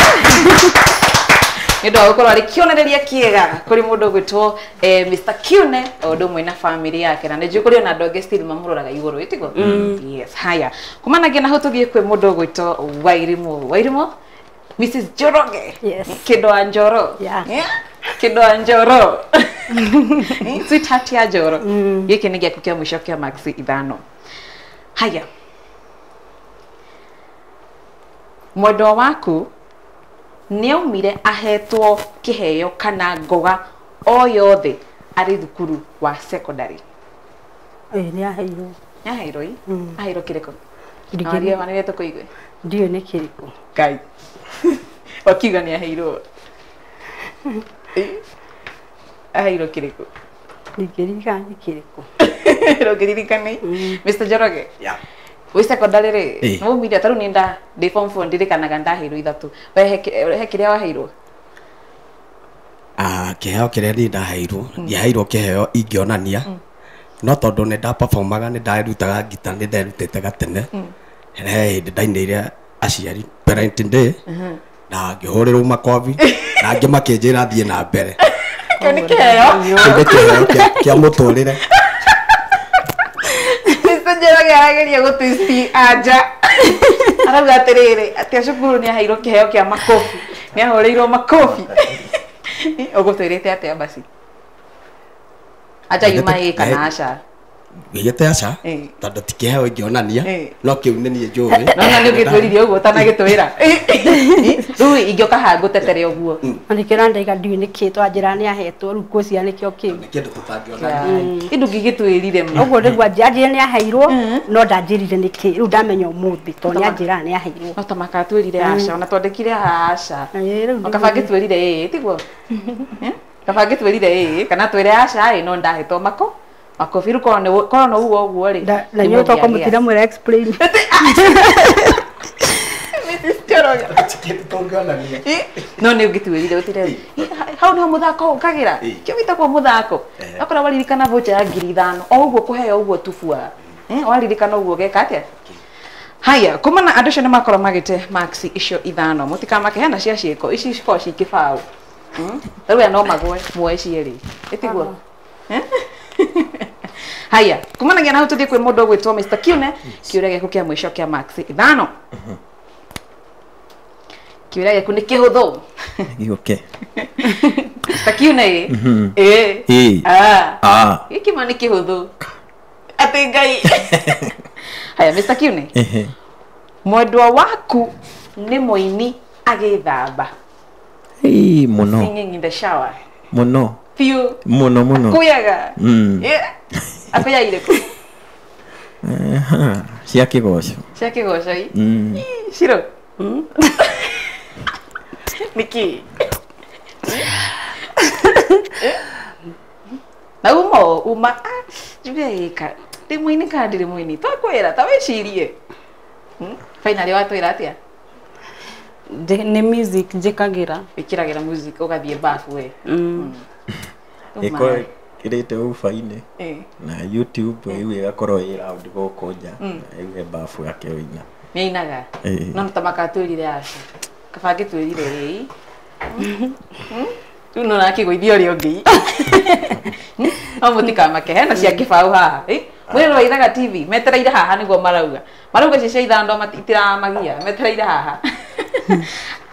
Nĩ ũndũ wa gũkorwo arĩ kĩonereria kĩega kũrĩ mũndũ ũgwĩtwo Mr. Kiune o ũndũ ũmwe na family yake, na nĩ njũĩ kũrĩ ona andũ angĩ still mamũroraga igũrũ ĩtiguo? Yes. Haya, kumanagia na hau tũthiĩ kwĩ mũndũ ũgwĩtwo Wairimũ. Wairimũ, Mrs. Njoroge. Yes. Kĩndũ wa Njoro. Kĩndũ wa Njoro. Sweetheart ya Njoro. Gĩkĩ nĩ gĩaku kĩa mũico kĩa marks 5. Haya, mwendwa waku nĩaumire ahetwo kĩheo kana ngoga o yothe arĩ thukuru wa secondary? Nĩ aheirwo. Nĩ aheirwo ĩ? Aheirwo kĩrĩkũ? Aria manene tũkũigue. Ndiũĩ nĩ kĩrĩkũ. Ngai. Wakiuga nĩ aheirwo. Aheirwo kĩrĩkũ? Ndingĩririkana nĩ kĩrĩkũ. Ndũngĩririkana? Mr. Njoroge. Yeah. Wĩ secondary rĩ, nĩ waumire ta rĩu nĩ ndĩ form 4 ndirikanaga ndaheirwo 3. We he kĩrĩa waheirwo? Kĩheo kĩrĩa niĩ ndaheirwo, ndiaheirwo kĩheo ingĩonania, no tondũ nĩ ndaperformaga, nĩ ndarutaga ngita, nĩ nderutĩte gatene. He hĩndĩ ndainĩire aciari parent day, na ngĩhũrĩrwo makobi, na angĩ makĩnjĩra thiĩ na mbere. Kĩu nĩ kĩheo? Kĩu nĩ kĩheo kĩa mũtũrĩre. Mr. Njoroge arageria gũtwist anja. Arauga atĩrĩrĩ, atĩ cukuru nĩ aheirwo kĩheo kĩa makobi, nĩ ahũrĩirwo makobi. Ũgũtwĩrĩte atĩa basi? Anja yuma ĩ kana aca? Gĩgĩte aca tondũ ti kĩheo ingĩonania no kĩu nĩ niĩ njũĩ. No na nĩ ũgĩtwĩrire ũguo ũtanagĩtwĩra. Rĩu ingĩoka haha ngũtetere ũguo. Na nĩkĩo ndaiga ndiũĩ nĩkĩ twanjĩra nĩ ahetwo rĩu ngwĩciria nĩkĩo kĩu. Nĩ kĩndũ tũtangĩonania. Kĩndũ ngĩgĩtwĩrire ma. Ũguo nĩguo anjĩrire nĩ aheirwo no ndanjĩrire nĩkĩ rĩu ndamenya ũmũthĩ tondũ nĩ anjĩra nĩ aheirwo. No ta makatwĩrire aca ona twandĩkire aca. Kaba ngĩtwĩrire ĩĩ tiguo? Kaba ngĩtwĩrire ĩĩ kana twĩre aca ĩ no ndahetwo mako. Makobi rĩu korwo no uguo ũguo rĩ. Na inyuĩ to kũmũtira mwĩra explain. Mrs. Njoroge. No nĩ ũngĩtwĩrire ũtire. Hau nĩho mũthako ũkagĩra. Kĩu gĩtagwo mũthako. Okorwo waririkana voucher ya 5,000 o ũguo kũheo ũguo tubua. Waririkana ũguo geka atĩa? Haya, kumana andũ acio nĩ makorwo magĩte marks icio 5 mũtikamake hena cia ciĩko ici cikoragwo ci kĩbaũ. Rĩu aya no magwe muoe cierĩ. Ĩtiguo? Haya, kumanagia na hau tũthiĩ kwĩ mũndũ ũgwĩtwo Mr. Kiune, kĩũria gĩaku kĩa mũico kĩa marks 5. Kĩũria gĩaku nĩ kĩhũthũ. Gĩũke. Mr. Kiune ĩ. Ĩ. Ah. Gĩkĩ ma nĩ kĩhũthũ. Atĩ Ngai. Haya, Mr. Kiune. Mwendwa waku nĩ mũini agĩthamba. Ĩ mũno. Singing in the shower. Mũno. Biũ. Mũno mũno. Akuyaga. Akuya irĩkũ? Cia kĩgoco. Cia kĩgoco i? Ciro. Nĩkĩ? Na uma njuge ĩka ndĩ mũini kana ndirĩ mũini twakwĩra ta wĩcirie. Finally watwĩra atĩa? Nĩ music njĩkagĩra. Wĩkĩragĩra music ũgathiĩ bafu we. Ĩkorwo ĩkĩrĩte uba-inĩ na YouTube rĩu ĩgakorwo ĩ round gũkũ nja rĩu bafu akĩoina. Nĩ ainaga? No ta makatwĩrire aca. Kaba angĩtwĩrire ĩĩ. Rĩu no nakĩgũithia ũrĩa ũngĩ. No mũtikamake hena cia kĩbaũ haha. Mwĩrĩ wa Ithaga TV metereire haha nĩguo marauga. Marauga icio cia 5 itiramagia metereire haha.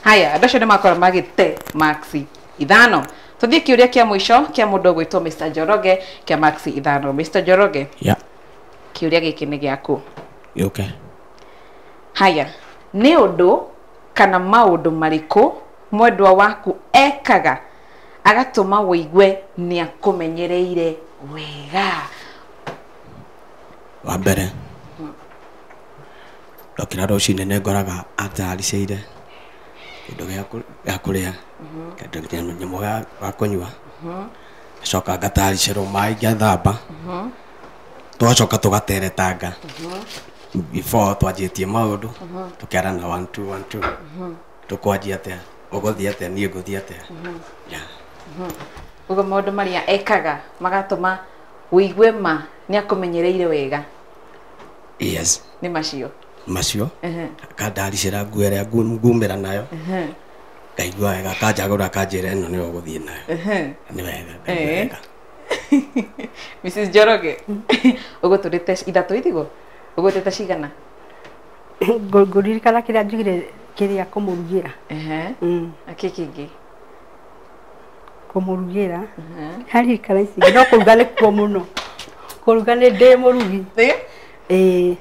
Haya, andũ acio nĩ makorwo magĩte marks 5. Tũthiĩ kĩũria kĩa mũico kĩa mũndũ ũgwĩtwo Mr. Njoroge kĩa marks 5. Mr. Njoroge. Yeah. Kĩũria gĩkĩ nĩ gĩaku. Gĩũke. Haya, nĩ ũndũ kana maũndũ marĩkũ mwendwa waku ekaga agatũma wũigue nĩ akũmenyereire wega? Wa mbere ndokĩra rũcinĩ nĩ ngoraga ataricĩire kĩndũ gĩa kũrĩa kĩndũ nyamũ ga kũnyua ngacoka ngataricĩrwo maĩ ngathamba tũgacoka tũgateretanga before twanjĩtie maũndũ tũkerana 1 2 1 2 tũkwanjia atĩa ũgũthiĩ atĩa niĩ ngũthiĩ atĩa. Ũguo maũndũ marĩa ekaga magatũma wũigue ma nĩ akũmenyereire wega. Yes. Nĩ macio. Macio akandaricĩra nguo ĩrĩa ngumĩra nayo ngaigua wega akanjagũra akanjĩra ĩno nĩyo ũgũthiĩ nayo nĩ wega ngaigua wega. Mrs. Njoroge ũgũtũrĩte 3 ithigo ũgũtĩte cigana? Ngũririkana kĩrĩa njugire kĩrĩa kũmũrugĩra. Akĩ kĩngĩ? Kũmũrugĩra haririkana ici no kũruga nĩkuo mũno. Kũruga nĩ ndĩ mũrugi. Ĩĩ.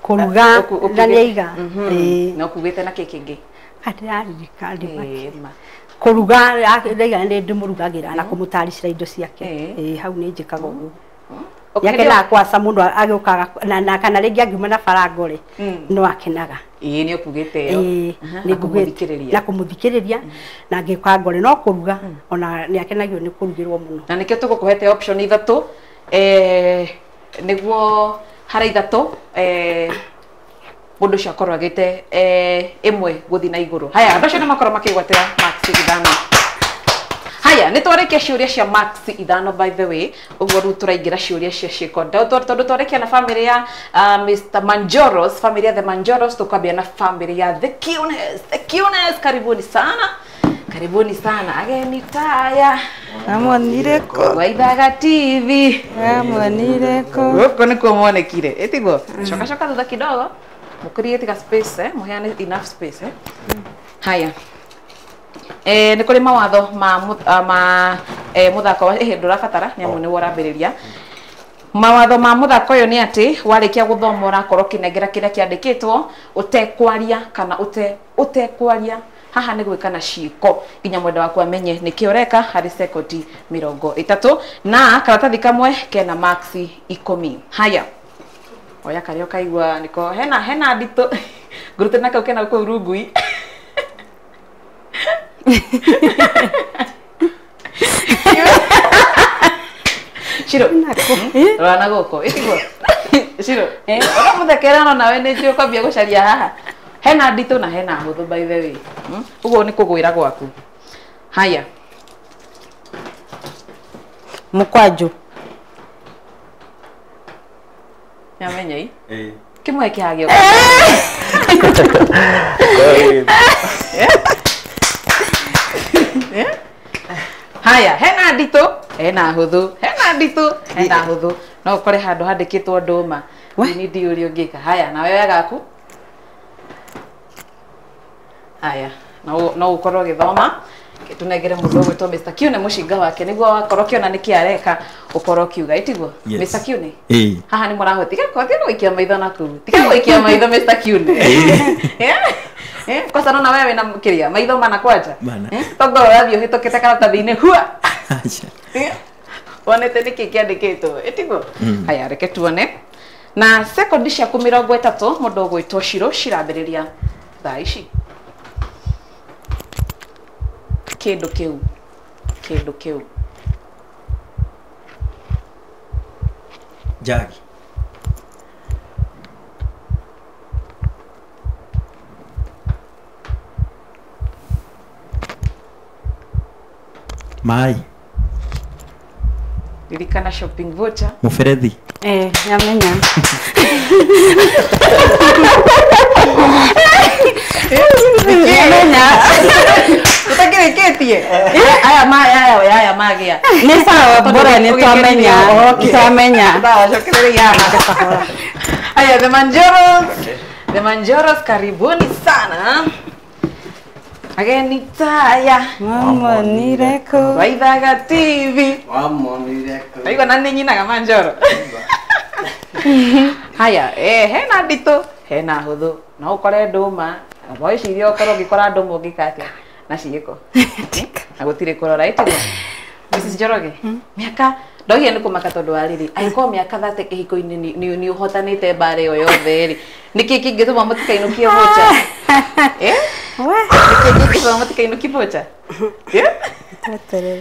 Kũruga na nĩaiga. Na ũkugĩte na kĩ kĩngĩ? Ndĩraririkana kũruga ndaiga nĩ ndĩmũrugagĩra na kũmũtaricĩra indo ciake. Ĩĩ hau nĩ njĩkaga ũguo. Nĩakenaga kwaca mũndũ agĩũkaga na kana rĩngĩ angiuma na barango rĩ no akenaga. Ĩĩ nĩ ũkugĩte ĩyo. Nĩ kũmũthikĩrĩria. Na kũmũthikĩrĩria na ngĩũka ngore no kũruga ona nĩ akenagio nĩ kũrugĩrwo mũno. Na nĩkĩo tũgũkũhete option 3 nĩguo harĩ 3 mũndũ ũcio akorwo agĩte ĩmwe gũthiĩ na igũrũ. Haya, andũ acio nĩ makorwo makĩgwatĩra marks 5. Haya, nĩ twarĩkia ciũria cia marks 5 by the way, ũguo rĩu tũraingĩra ciũria cia ciĩko. Tondũ twarĩkia na family ya Mr. Manjoros, family ya the Manjoros, tũkwambia na family ya the Kiunes. The Kiunes, karibuni sana. Karibuni sana. Ageni taya. Amonire ko. Wa Ithaga TV. Amonire ko. Gũkũ nĩkuo monekire. Ĩtiguo? Coka coka thutha kidogo. Mũkũrie tiga space mũheane enough space Haya. Nĩ kũrĩ mawatho ma mũthako wa ndũrabatara nĩ amu nĩguo ũrambĩrĩria. Mawatho ma muthako uyu ni ati warikia guthoma urakorwo kinengera kiria kiandikitwo utekwaria kana utekwaria haha ni gwika na ciiko nginya mwenda waku amenye niki ureka hari sekondi 30 na karatathi kamwe kena marks 10. Haya oya karia ukaigua niko hena ndito ngurute na kau kena kuu rungui. Shiro rora na guku itiguo Shiro ora muthekerano nawe ni njũĩ ũkwambia gũcaria haha hena nditũ na hena hũthũ by the way. Ũguo nĩ kũgwĩra gwaku. Haya mũkwanjũ nyamenya i kĩmwe kĩhagio. Haya hena nditũ hena hũthũ hena nditũ hena hũthũ no ũkore handũ handĩkĩtwo ndũma ni ndi ũrĩa ũngĩka. Haya nawe oya gaku. Haya no ũkorwo ũgĩthoma tunengere mũndũ ũgwĩtwo Mr. Kiune mũcinga wake nĩguo wakorwo ũkĩona nĩkĩ areka ũkorwo ũkiuga ĩtiguo. Mr. Kiune haha nĩ mũrahotiga tiga gũikia maitho na kũu tiga gũikia maitho Mr. Kiune. Kwanza naona wewe na kiria maitho mana kwanja tongo ũrathiĩ ũhĩtũkĩte karatathi-inĩ hua wonete nĩkĩ kĩandĩkĩtwo ĩtiguo. Haya reke tuone na sekondi ciaku 30 mũndũ ũgwĩtwo Shiro cirambĩrĩria thaa ici. Kĩndũ kĩu kĩndũ kĩu njagi mai ririkana shopping voucher muberethi. Nyamenya. Nyamenya. Utakirikitie. Aya ma aya magia. Ni sawa bora ni twamenya. Twamenya. Sawa shokereria. Aya the Manjoros. The Manjoros karibuni sana. Ageni taya Wamonireko Waithaga TV Wamonireko. Aigua na nĩ nyinaga Manjoro. Haya hena nditũ hena hũthũ no ũkore ndũma na weciria ũkorwo ũgĩkora ndũma ũngĩka atĩa na ciĩko na gũtirĩ kũrora ĩtiguo. Mrs. Njoroge mĩaka ndoigire nĩ kũmaka tondũ wa rĩrĩ angĩkorwo mĩaka 30 kĩhiko-inĩ nĩ ũhotanĩte mbara ĩyo yothe rĩ nĩkĩ kĩngĩtũma mũtikainũkie voucher? Nĩkĩ kĩngĩtũma mũtikainũkie voucher?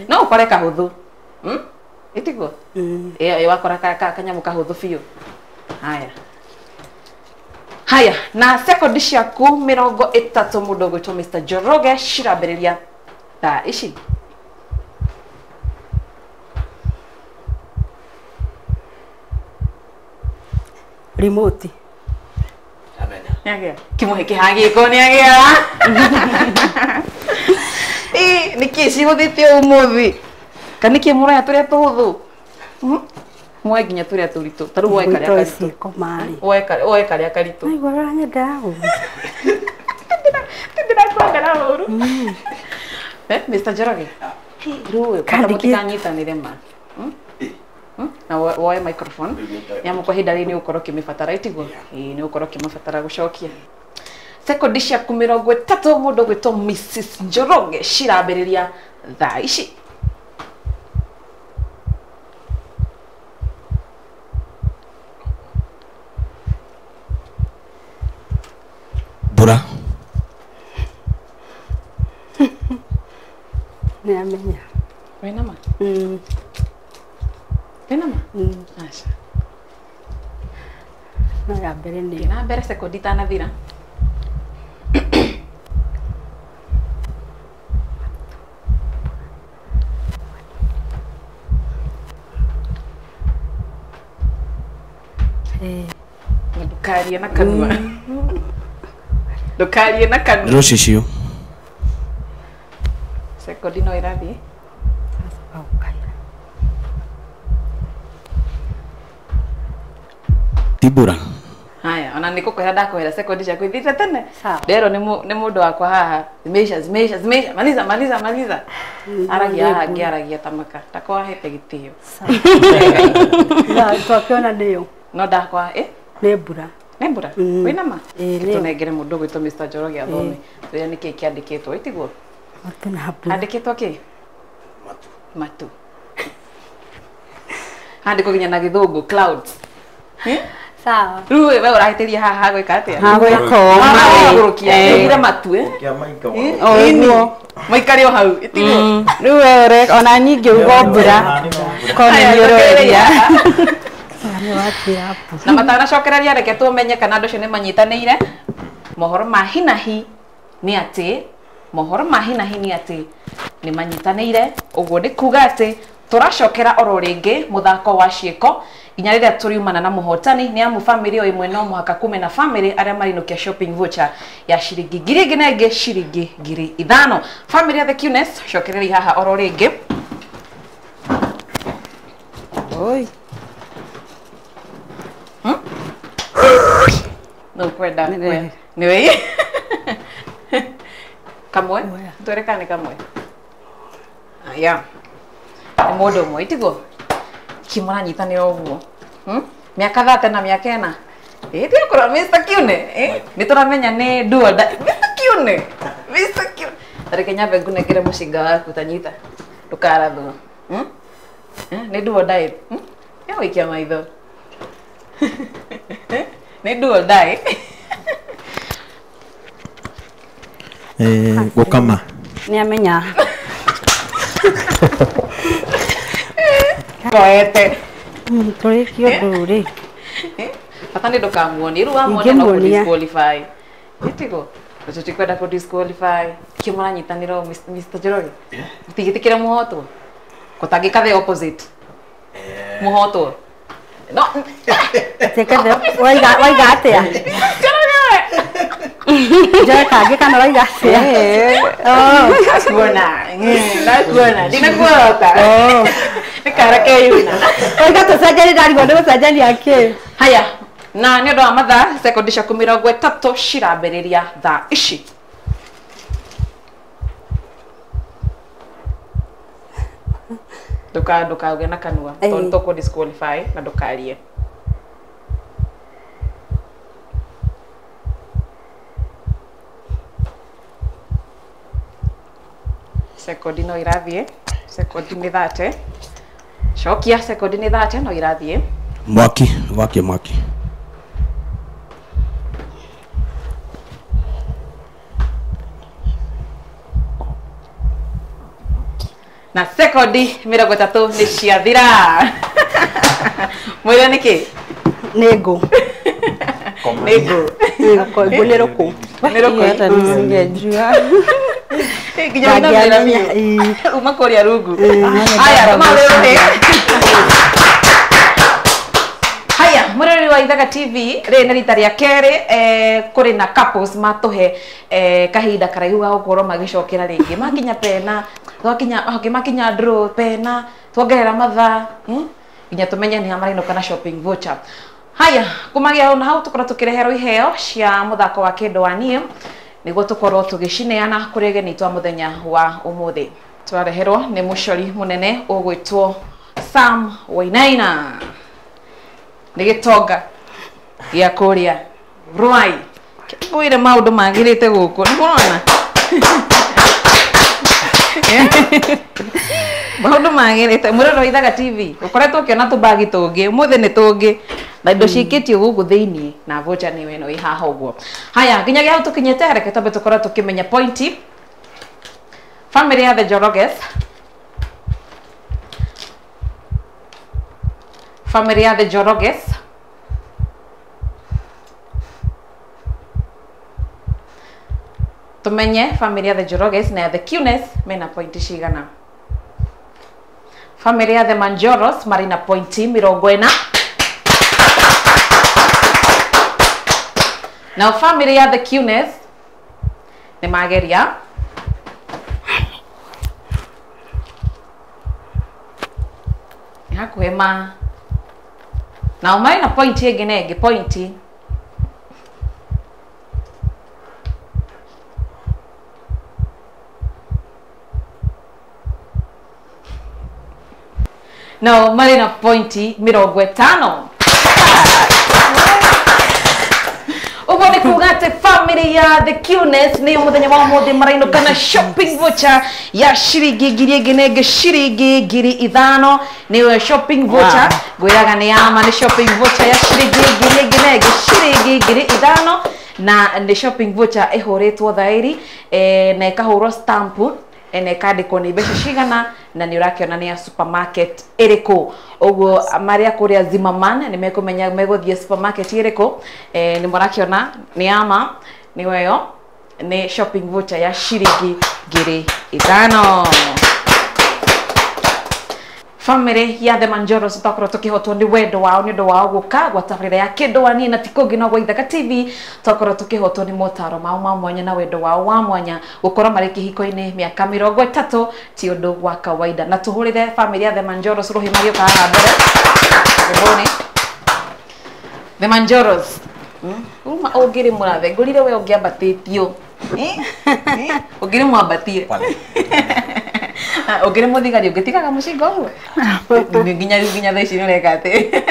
No ũkore kahũthũ ĩtiguo wakora kanyamũ kahũthũ biũ. Haya haya na sekondi ciaku 30 mũndũ ũgwĩtwo Mr. Njoroge cirambĩrĩria thaa ici. Remote. Nĩagĩa kĩmwe kĩhagĩko nĩagĩa. Nĩkĩ cihũthĩte ũmũthĩ kana nĩkĩ mũroya tũrĩa tũhũthũ muoe nginya tũrĩa tũritũ ta rĩu woe karĩa karitũ woe karĩa karitũ Aigua ũranyendera ũru. Ndĩrakwendera ũru. Mr. Njoroge rĩu bata mũtikanyitanĩre ma na woe microphone nĩamu kwa ihinda rĩrĩ nĩ ũgũkorwo ũkĩmĩbatara ĩtiguo nĩ ũgũkorwo ũkĩmĩbatara gũcokia. Sekondi ciaku 30 mũndũ ũgwĩtwo Mrs. Njoroge cirambĩrĩria thaa ici. Mbura Nĩamenya. Wĩna ma? Wĩna ma? Aca. No ya mbere nĩ na mbere sekondi itanathira. Ndukarie na kanua. Ndukarie na kanua. Rũcicio. Sekondi no ĩrathiĩ. Ti mbura. Haya. Ona nĩ kũkwĩra ndakwĩra sekondi ciaku ithirĩte tene. Nderwo nĩ mũndũ wakwa haha. Zimeisha, zimeisha, zimeisha. Maliza, maliza, maliza. Aragia haha ngĩaragia tamaka. Takwahete gĩtĩo. Na twakiona nĩyo. No ndakwa Nĩ mbura. Nĩ mbura? Wĩna ma? Tũnengere mũndũ ũgwĩtwo Mr. Njoroge athome. Tũrĩa nĩkĩĩ kĩandĩkĩtwo, ĩtiguo? Matu na mbura. Handĩkĩtwo kĩ? Matu. Matu. Handĩkwo nginya na gĩthũngũ clouds. Sawa. Rĩu we ũrahĩtĩria haha hagwĩka atĩa? Hagwĩka ũguo. Ugire matu Ũguo. Mũikare o hau, ĩtiguo? Rĩu we ũreka ona nyingĩ ugo mbura. Korwo nĩ ũreria. Na matanacokereria reke tũmenye kana andũ acio nĩ manyitanĩire. Mohoro ma hinahi nĩ atĩ mohoro ma hinahi nĩ atĩ nĩ manyitanĩire. Ũguo nĩ kuga atĩ tũracokera oro rĩngĩ mũthako wa ciĩko nginya rĩrĩa tũriumana na mũhotani. Nĩ amu famĩlĩ o ĩmwe no mũhaka kume na famĩlĩ arĩa marinũkia shopping voucher ya ciringi 1000 na ĩngĩ ciringi 5000. Famĩlĩ ya The Qness, cokererai haha oro rĩngĩ. Oi. No kwenda nĩ kamwe twerekane kamwe. Aya nĩ mũndũ ũmwe itiguo kĩmũranyitanĩra ũguo mĩaka 30 na mĩaka 4 ĩĩ Mr. Kiune nĩ tũramenya nĩ duo Mr. Kiune Mr. Kiune reke nyambe ngunengere mũcinga waku tanyita ndũkarathwo nĩ duo diet ya wĩkia maitho nĩ duo die. Gũkama nĩ amenya koete tũrĩkie ũndũ rĩ bata nĩ ndũkamuonie rĩu wamuonia no kũ-disqualify ĩtiguo tũtikwenda kũ-disqualify kĩ mũranyitanĩra Mr. Njoroge mũtigĩtĩkĩre mũhotwo gũtangĩka the opposite mũhotwo no waiga atĩa Njoroge kangĩ kana waiga atĩa ndakuona ndakuona ndinakuota nĩ kara keyuna waiga tũcenjanie ndarigwo nĩ gũcenjania kĩ. Haya na nĩ ũndũ wa mathaa sekondi ciaku 30 cirambĩrĩria thaa ici. Ndũkauge na kanua tondũ tũkũ disqualify na ndũkarie. Sekondi no irathiĩ, sekondi nĩ 30. Cokia sekondi nĩ 30 no irathiĩ. Mwaki, wakie mwaki. Na sekondi 30 nĩ ciathira. Mwĩre nĩkĩ? Nĩ ngũ. Nĩ ngũ. Ngũ nĩ rũkũ. Nĩ rũkũ. Nginya ũnamĩra biũ. Uma kũrĩa rungu. Haya, tũmarũrĩ. Haya, mũrori wa Ithaga TV, rĩrĩ nĩ rita rĩa kerĩ kũrĩ na couples matũhe kahinda karaihu ga gũkorwo magĩcokera rĩngĩ. Makinya pena, twakinya okay, makinya draw pena, tuongerera mathaa, nginya tũmenye nĩ ha marainũka na shopping voucher. Haya, kumagia hau na hau tũkorwo tũkĩreherwo iheo cia mũthako wa kĩndũ wa niĩ nĩguo tũkorwo tũgĩcineana kũrĩ ageni twa mũthenya wa ũmũthĩ. Twareherwo nĩ mũcori mũnene ũgwĩtwo Sam Wainaina. Nĩ gĩtonga gĩa kũrĩa Ruai. Ngwĩre maũndũ magĩrĩte gũkũ nĩ mũrona maũndũ magĩrĩte. Mũrori wa Ithaga TV ũkoretwo ũkĩona tũbagi tũngĩ ũmũthĩ nĩ tũngĩ na indo ciikĩtio gũkũ thĩiniĩ na voucher nĩyo ĩno ĩ haha ũguo. Haya, nginyagia hau tũkinyĩte reke twambe tũkorwo tũkĩmenya pointi. Famĩlĩ ya The Njoroges, famĩlĩ ya The Njoroges tumenye famĩlĩ ya The Njoroges na ya The Qness mena pointi cigana. Famĩlĩ ya The Manjoros marĩ na pointi 40. Now famĩlĩ ya The Qness nĩ mageria nĩ hakuhĩ ma nao marĩ na pointi ĩngĩ na ĩngĩ pointi Nao marĩ na pointi 50. Ũguo nĩ kuga atĩ family ya The Qness nĩyo mũthenya wa ũmũthĩ marainũka na shopping voucher ya ciringi 1,000 ciringi 5,000. Nĩyo shopping voucher ngwĩraga nĩ yama, nĩ shopping voucher ya ciringi 1,000 ciringi 5,000, na nĩ shopping voucher ĩhũrĩtwo thaĩri na ĩkahũrwo stamp na ĩkandĩkwo nĩ mbeca cigana, na nĩ ũrakĩona nĩ ya supermarket ĩrĩkũ. Ũguo marĩa kũrĩa Zimmerman nĩ mekũmenya megũthiĩ supermarket ĩrĩkũ. Nĩ mũrakĩona nĩ yama, nĩ weyo nĩ shopping voucher ya ciringi 5,000. Family ya The Manjoros twakorwo tukihotwo ni wendo wao ni undu wao guka gwa tabarĩra ya Kĩndũ wa Niĩ na ti kũngĩ no gwa Ithaka TV. Twakorwo tukihotwo ni motaro mao ma mwanya na wendo wao wa mwanya gukorwo marĩ kĩhiko-inĩ mĩaka 30 ti ũndũ wa kawaida. Na tuhũrĩre family ya The Manjoros rũhĩ magĩũka haha mbere. Karibuni The Manjoros. Uma ũngĩrĩ mũrathe ngũrire we ũngĩambatĩtio. Ũngĩrĩ mwambatie. Ũngĩrĩ mũthigari ũngĩtigaga mũcinga ũguo nginya rĩu nginya thaa ici nĩũreka atĩ.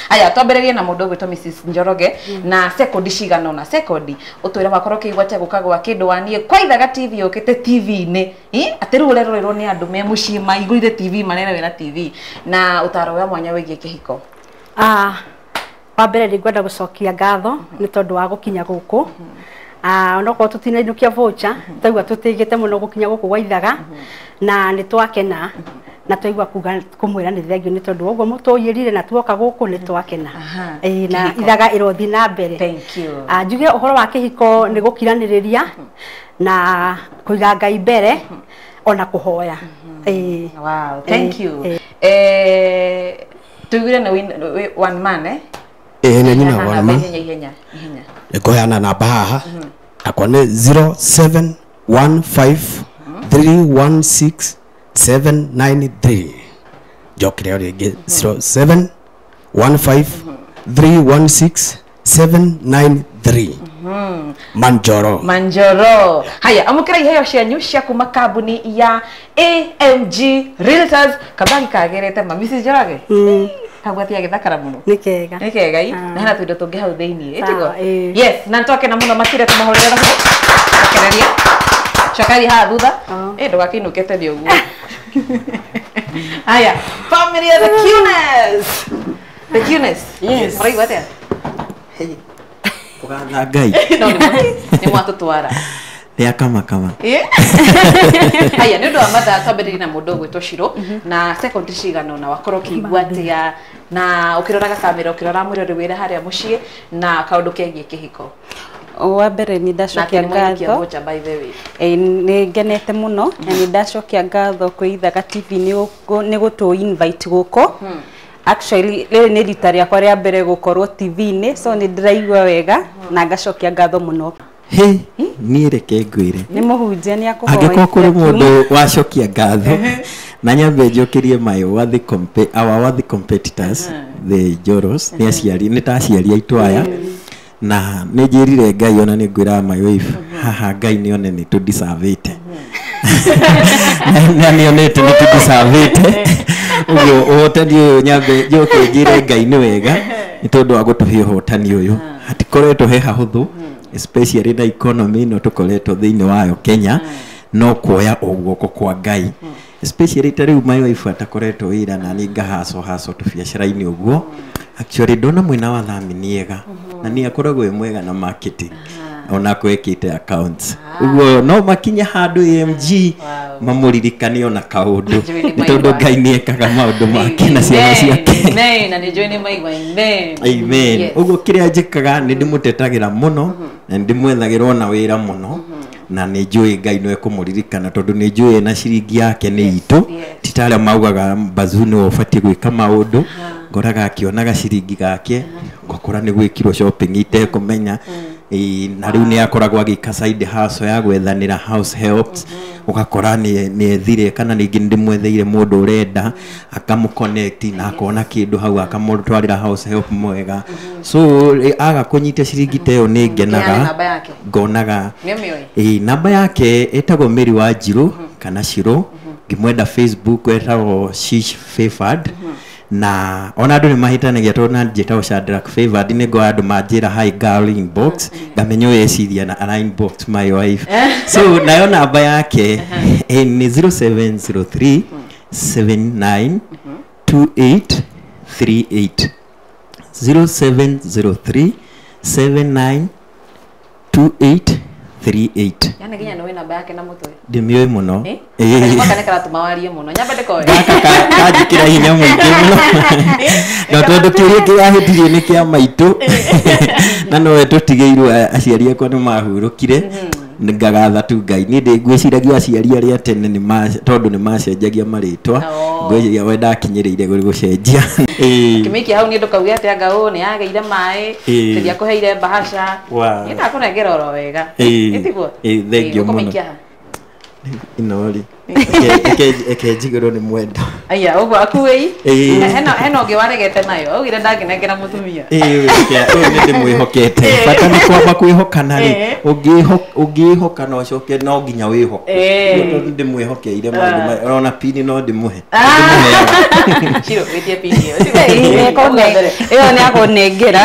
Aya, twambĩrĩrie na mũndũ ũgwĩtwo Mrs Njoroge na sekondi cigana ũna. Sekondi ũtwĩre wakorwo ũkĩigua atĩa gũka gwa Kĩndũ wa Niĩ kwa Ithaga TV ũkĩte TV-inĩ, atĩ rĩu ũrerorerwo nĩ andũ me mũciĩ maigũrire TV marera wĩna TV, na ũtaro wa mwanya wĩgiĩ kĩhiko. Wa mbere nĩngwenda gũcokia ngatho nĩ tondũ wa gũkinya gũkũ. Onokorwo tũtinainũkia voucher twaigua tũtĩgĩte mũno gũkinya gũkũ gwa Ithaga, na nĩ twakena na twaigua kuga kũmwĩra nĩ thengio nĩ tondũ ũguo mũtũiyĩrire na tuoka gũkũ nĩ twakena. Na Ithaga ĩrothiĩ na mbere. Thank you. Njuge ũhoro wa kĩhiko nĩ gũkiranĩrĩria na kũiga Ngai mbere ona kũhoya. Wow, thank you. Tuiguire na one man nĩ nyina one man. Ihenya. Nĩngũheana namba haha akwa nĩ 0715 316 793. Njokere o rĩngĩ 0715 316 793. Manjoro. Manjoro. Haya, amukira iheo cianyu cia kuma kambuni ya AMG Realtors. Kabagi kagerete ma Mrs Njoroge. Kagwatia githakara muno. Nĩ kega. Nĩ kega i. Na hena tuindo tũngĩ hau thĩinĩ. Ĩtiguo. Yes, na twakena mũno makĩria tũmahũrĩre rũhĩ. Akereria. Cokari haha thutha. Ndũgakĩinũke tene ũguo. Haya, family of the Qness. The Qness. Yes. Mũraigua atĩa? Kũgatha Ngai. No, nĩ mwatũtwara. Rĩa kama kama. Haya, nĩ ũndũ wa mathaa twambĩrĩrie na mũndũ ũgwĩtwo Shiro na sekondi cigana ũna wakorwo ũkĩigua atĩa na ũkĩroraga kamera ũkĩrora mwĩrori wĩra harĩa mũciĩ na kaũndũ kegiĩ kĩhiko. Wa mbere nĩ ndacokia ngatho. Nĩ ngenete mũno na nĩ ndacokia ngatho kwĩ Ithaga TV nĩ gũtũ invite gũkũ. Actually rĩrĩ nĩ rita rĩakwa rĩa mbere gũkorwo TV-inĩ, so nĩ ndĩraigua wega na ngacokia ngatho mũno. He, niĩ reke ngwĩre. Nĩ mũhunjia nĩ akũhoya. Angĩkorwo kũrĩ mũndũ wacokia ngatho na nyambe njũkĩrie my worthy our worthy competitors the Joros, nĩ aciari, nĩ ta aciari aitũ aya, na nĩ njĩrire Ngai ona nĩ ngwĩraga my wife haha Ngai nĩ one nĩ tũdeservĩte. Na nĩ onete nĩ tũdeservĩte. Ũguo ũhotani ũyũ nyambe njũke njĩre Ngai nĩ wega nĩ tondũ wa gũtũhe ũhotani ũyũ. Hatikoretwo he hahũthũ, especially na economy ĩno tũkoretwo thĩinĩ wayo Kenya, no kuoya o guoko kwa Ngai. Especially ta rĩu my wife atakoretwo wĩra na niĩ ngahaco haco tũbiacara-inĩ ũguo. Actually ndona mwena wa thamini ega na nĩ akoragwo e mwega na marketing ona kwekite accounts. Ũguo no makinye handũ AMG mamũririkane ona kaũndũ nĩ tondũ Ngai nĩ ekaga maũndũ make na ciana ciake. Amen. Na nĩ njũĩ nĩ maigua. Amen. Amen. Ũguo kĩrĩa njĩkaga nĩ ndĩmũtetagĩra mũno na nĩ ndĩmwethagĩra ona wĩra mũno na nĩ njũĩ Ngai no ekũmũririkana tondũ nĩ njũĩ na ciringi yake nĩ itũ ti ta arĩa maugaga Bazuu nĩwe ũbatiĩ gwĩka maũndũ. Ngoraga akĩonaga ciringi gake ngakora nĩ gwĩkirwo shopping itekũmenya. Na rĩu nĩ akoragwo agĩka side hustle ya gwethanĩra house helps, ũgakora nĩ ethire kana ningĩ nĩ ndĩmwetheire mũndũ ũrenda akamũconnect na akona kĩndũ hau akamũtwarĩra house help mwega. So aga kũnyita ciringi ta ĩyo nĩ ngenaga ngonaga. Namba yake ĩtagwo Mary wa Njirũ kana Shiro Ngĩmwenda Facebook etagwo Shish Favored. Na ona andũ nĩ mahĩtanagia tondũ na njĩtagwo Shadrack Favored, nĩ ngo andũ manjĩra hi girl inbox, ngamenya ũyũ eciria na ara inbox my wife. So nayo namba yake nĩ 0703 79 2838, 0703 79 2838. Yani nginya nĩ namba yake na mũtwe. Ndĩmĩũĩ mũno. Mwaka nĩ karatũma warie mũno. Nyambe ndĩkoe. Gaka kanjĩkĩra hinya mũingĩ mũno. Na tondũ kĩũria kĩrahĩtirie nĩ kĩa maitũ na nowe tũtigĩirwo, aciari akwa nĩ mahurũkire, ngagatha tu Ngai. Niĩ ngwĩciragia aciari arĩa tene nĩ tondũ nĩ macenjagia marĩtwa, ngwĩciria we ndakinyĩrĩire gũcenjia. Kĩmĩikia hau niĩ ndũkauge atĩ anga ũũ nĩ yagĩire maĩ, tĩria bahasha. Niĩ ndakũnengera oro wega. Ĩtiguo? Thengiũ mũno. Ũkũmĩikia ha? Ĩno rĩ, eke njigĩrwo nĩ mwendo. Aya, ũguo akuĩi. Hena ũngĩ waregete nayo, augire ndangĩnengera mũtumia. Ũyũ nĩ ndĩmwĩhokete. Bata nĩ kwamba kwĩhokana rĩ, ũngĩĩhoka no ũcoke no nginya wĩhoke. Tondũ ndĩmwĩhokeire maũndũ maya, ona pini no ndĩmũhe. Ciro, wĩtie pini ĩyo. Ĩyo nĩ akũnengera.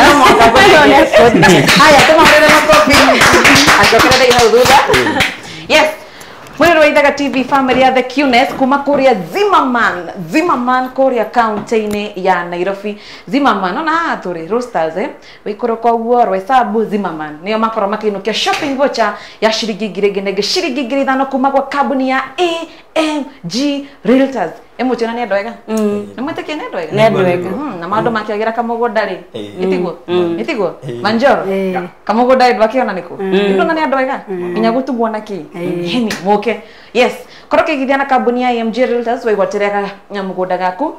Haya, tũmahũrĩre makobi. Acokerere hau thutha. Yes. Mwĩrĩ wa Ithaga TV family ya The Qness kuma kũrĩa Zimmerman kũrĩa kaunti-inĩ ya Nairobi. Zimmerman ona haha tũrĩ Roasters, wĩikũrũka ũguo Rwesabu Zimmerman nĩo makorwo makĩinũkia shopping voucher ya ciringi 1000 ciringi 5000 kuma gwa kambuni ya AMG Realtors. Ĩmũtiona nĩ andũ ega? Nĩ mwĩtĩkia nĩ andũ ega? Nĩ andũ ega. Na maũndũ makĩagĩra kamũgũnda rĩ, ĩtiguo? Ĩtiguo? Manjoro kamũgũnda rĩ ndwakĩona nĩkũ? Ndona nĩ andũ ega? Nginya gũtugwo na kĩ? Heni mũke. Yes, korwo kĩigithia na kambuni ya AMG Realtors wĩgwatĩre mũgũnda gaku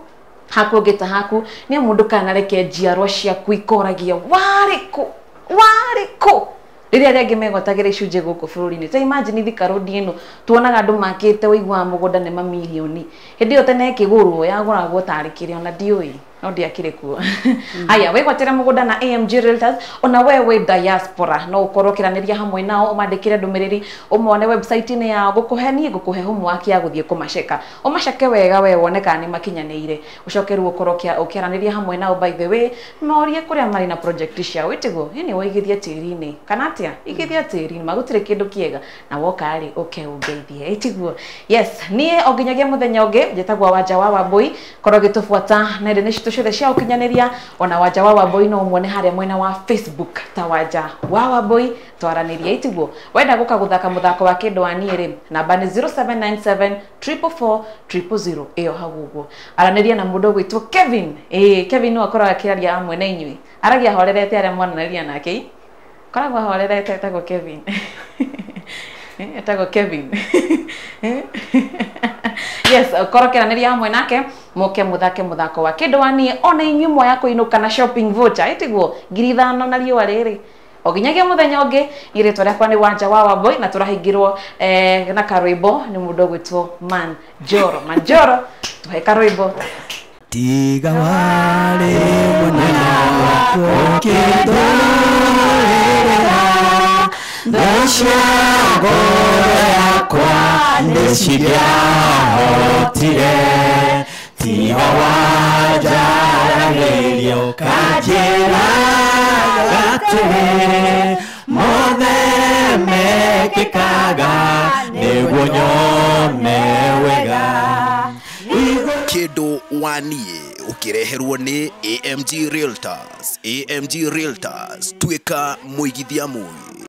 haku ũngĩta haku nĩ mũndũ kanareke njiarwa ciaku ikoragia warĩ kũ? Warĩ kũ? Rĩrĩa arĩa angĩ megwatagĩra icunjĩ gũkũ bũrũri-inĩ. Ta imagine Thika Road ĩno tuonaga andũ makĩte ũiguaga mũgũnda nĩ mamirioni. Hĩndĩ ĩyo tene ĩkĩgũrwo yagũragwo tarĩ kĩrĩa ona ndiũĩ no ndiakĩrĩ kuo. Haya, wĩgwatĩre mũgũnda na AMG Realtors. Ona we wĩ diaspora no ũkorwo ũkĩranĩria hamwe nao, ũmandĩkĩre ndũmĩrĩri, ũmone website-inĩ yao, ngũkũhe niĩ ngũkũhe homework ya gũthiĩ kũmaceka. Ũmaceke wega we wone kana nĩ makinyanĩire. Ũcoke rĩu ũkorwo ũkĩaranĩria hamwe nao. By the way, morie kũrĩa marĩ na project ciao, ĩtiguo? Hĩ nĩ waigithia tĩri-inĩ kana atĩa? Igithia tĩri-inĩ, magũtirĩ kĩndũ kĩega na woka rĩ ũke ũngeithie, ĩtiguo? Yes, niĩ o nginyagia mũthenya ũngĩ njĩtagwo Wanja wa Wambui. Korwo ũgĩtũbuata nenda-inĩ citũ ciothe cia ũkinyanĩria, ona Wanja wa Wambui no ũmuone harĩa mwena wa Facebook ta Wanja wa Wambui, twaranĩrie, ĩtiguo? Wenda gũka gũthaka mũthako wa kĩndũ wa niĩ rĩ, namba nĩ 0797 444 000, ĩyo hau ũguo. Aranĩria na mũndũ ũgwĩtwo Kevin. Kevin no akorwo akĩaria hamwe na inyuĩ, aragia ahorerete arĩa mwananĩria nake, koragwo ahorerete, etagwo Kevin. Etagwo Kevin. Yes, korwo kĩranĩria hamwe nake mũke mũthake mũthako wa kĩndũ wa niĩ, ona inyuĩ mwoya kũinũka na shopping voucher, ĩtiguo? 5000 na riũa rĩrĩ. O nginyagia mũthenya ũngĩ, niĩ rĩtwa rĩakwa nĩ Wanja wa Wambui na tũrahingĩrwo na karwĩmbo nĩ mũndũ ũgwĩtwo Manjoro. Manjoro, tũhe karwĩmbo. Tiga warĩ mũnene wakwa ũkĩndũrĩrĩra, tha cia ngoro yakwa nĩcingĩahotire. Tiga wanjaragĩria ũkanjĩra atĩrĩ, mothe mekĩkaga nĩguo nyone wega. Kĩndũ wa niĩ ũkĩreherwo nĩ AMG Realtors. AMG Realtors, tuĩka mũigithia mũũgĩ.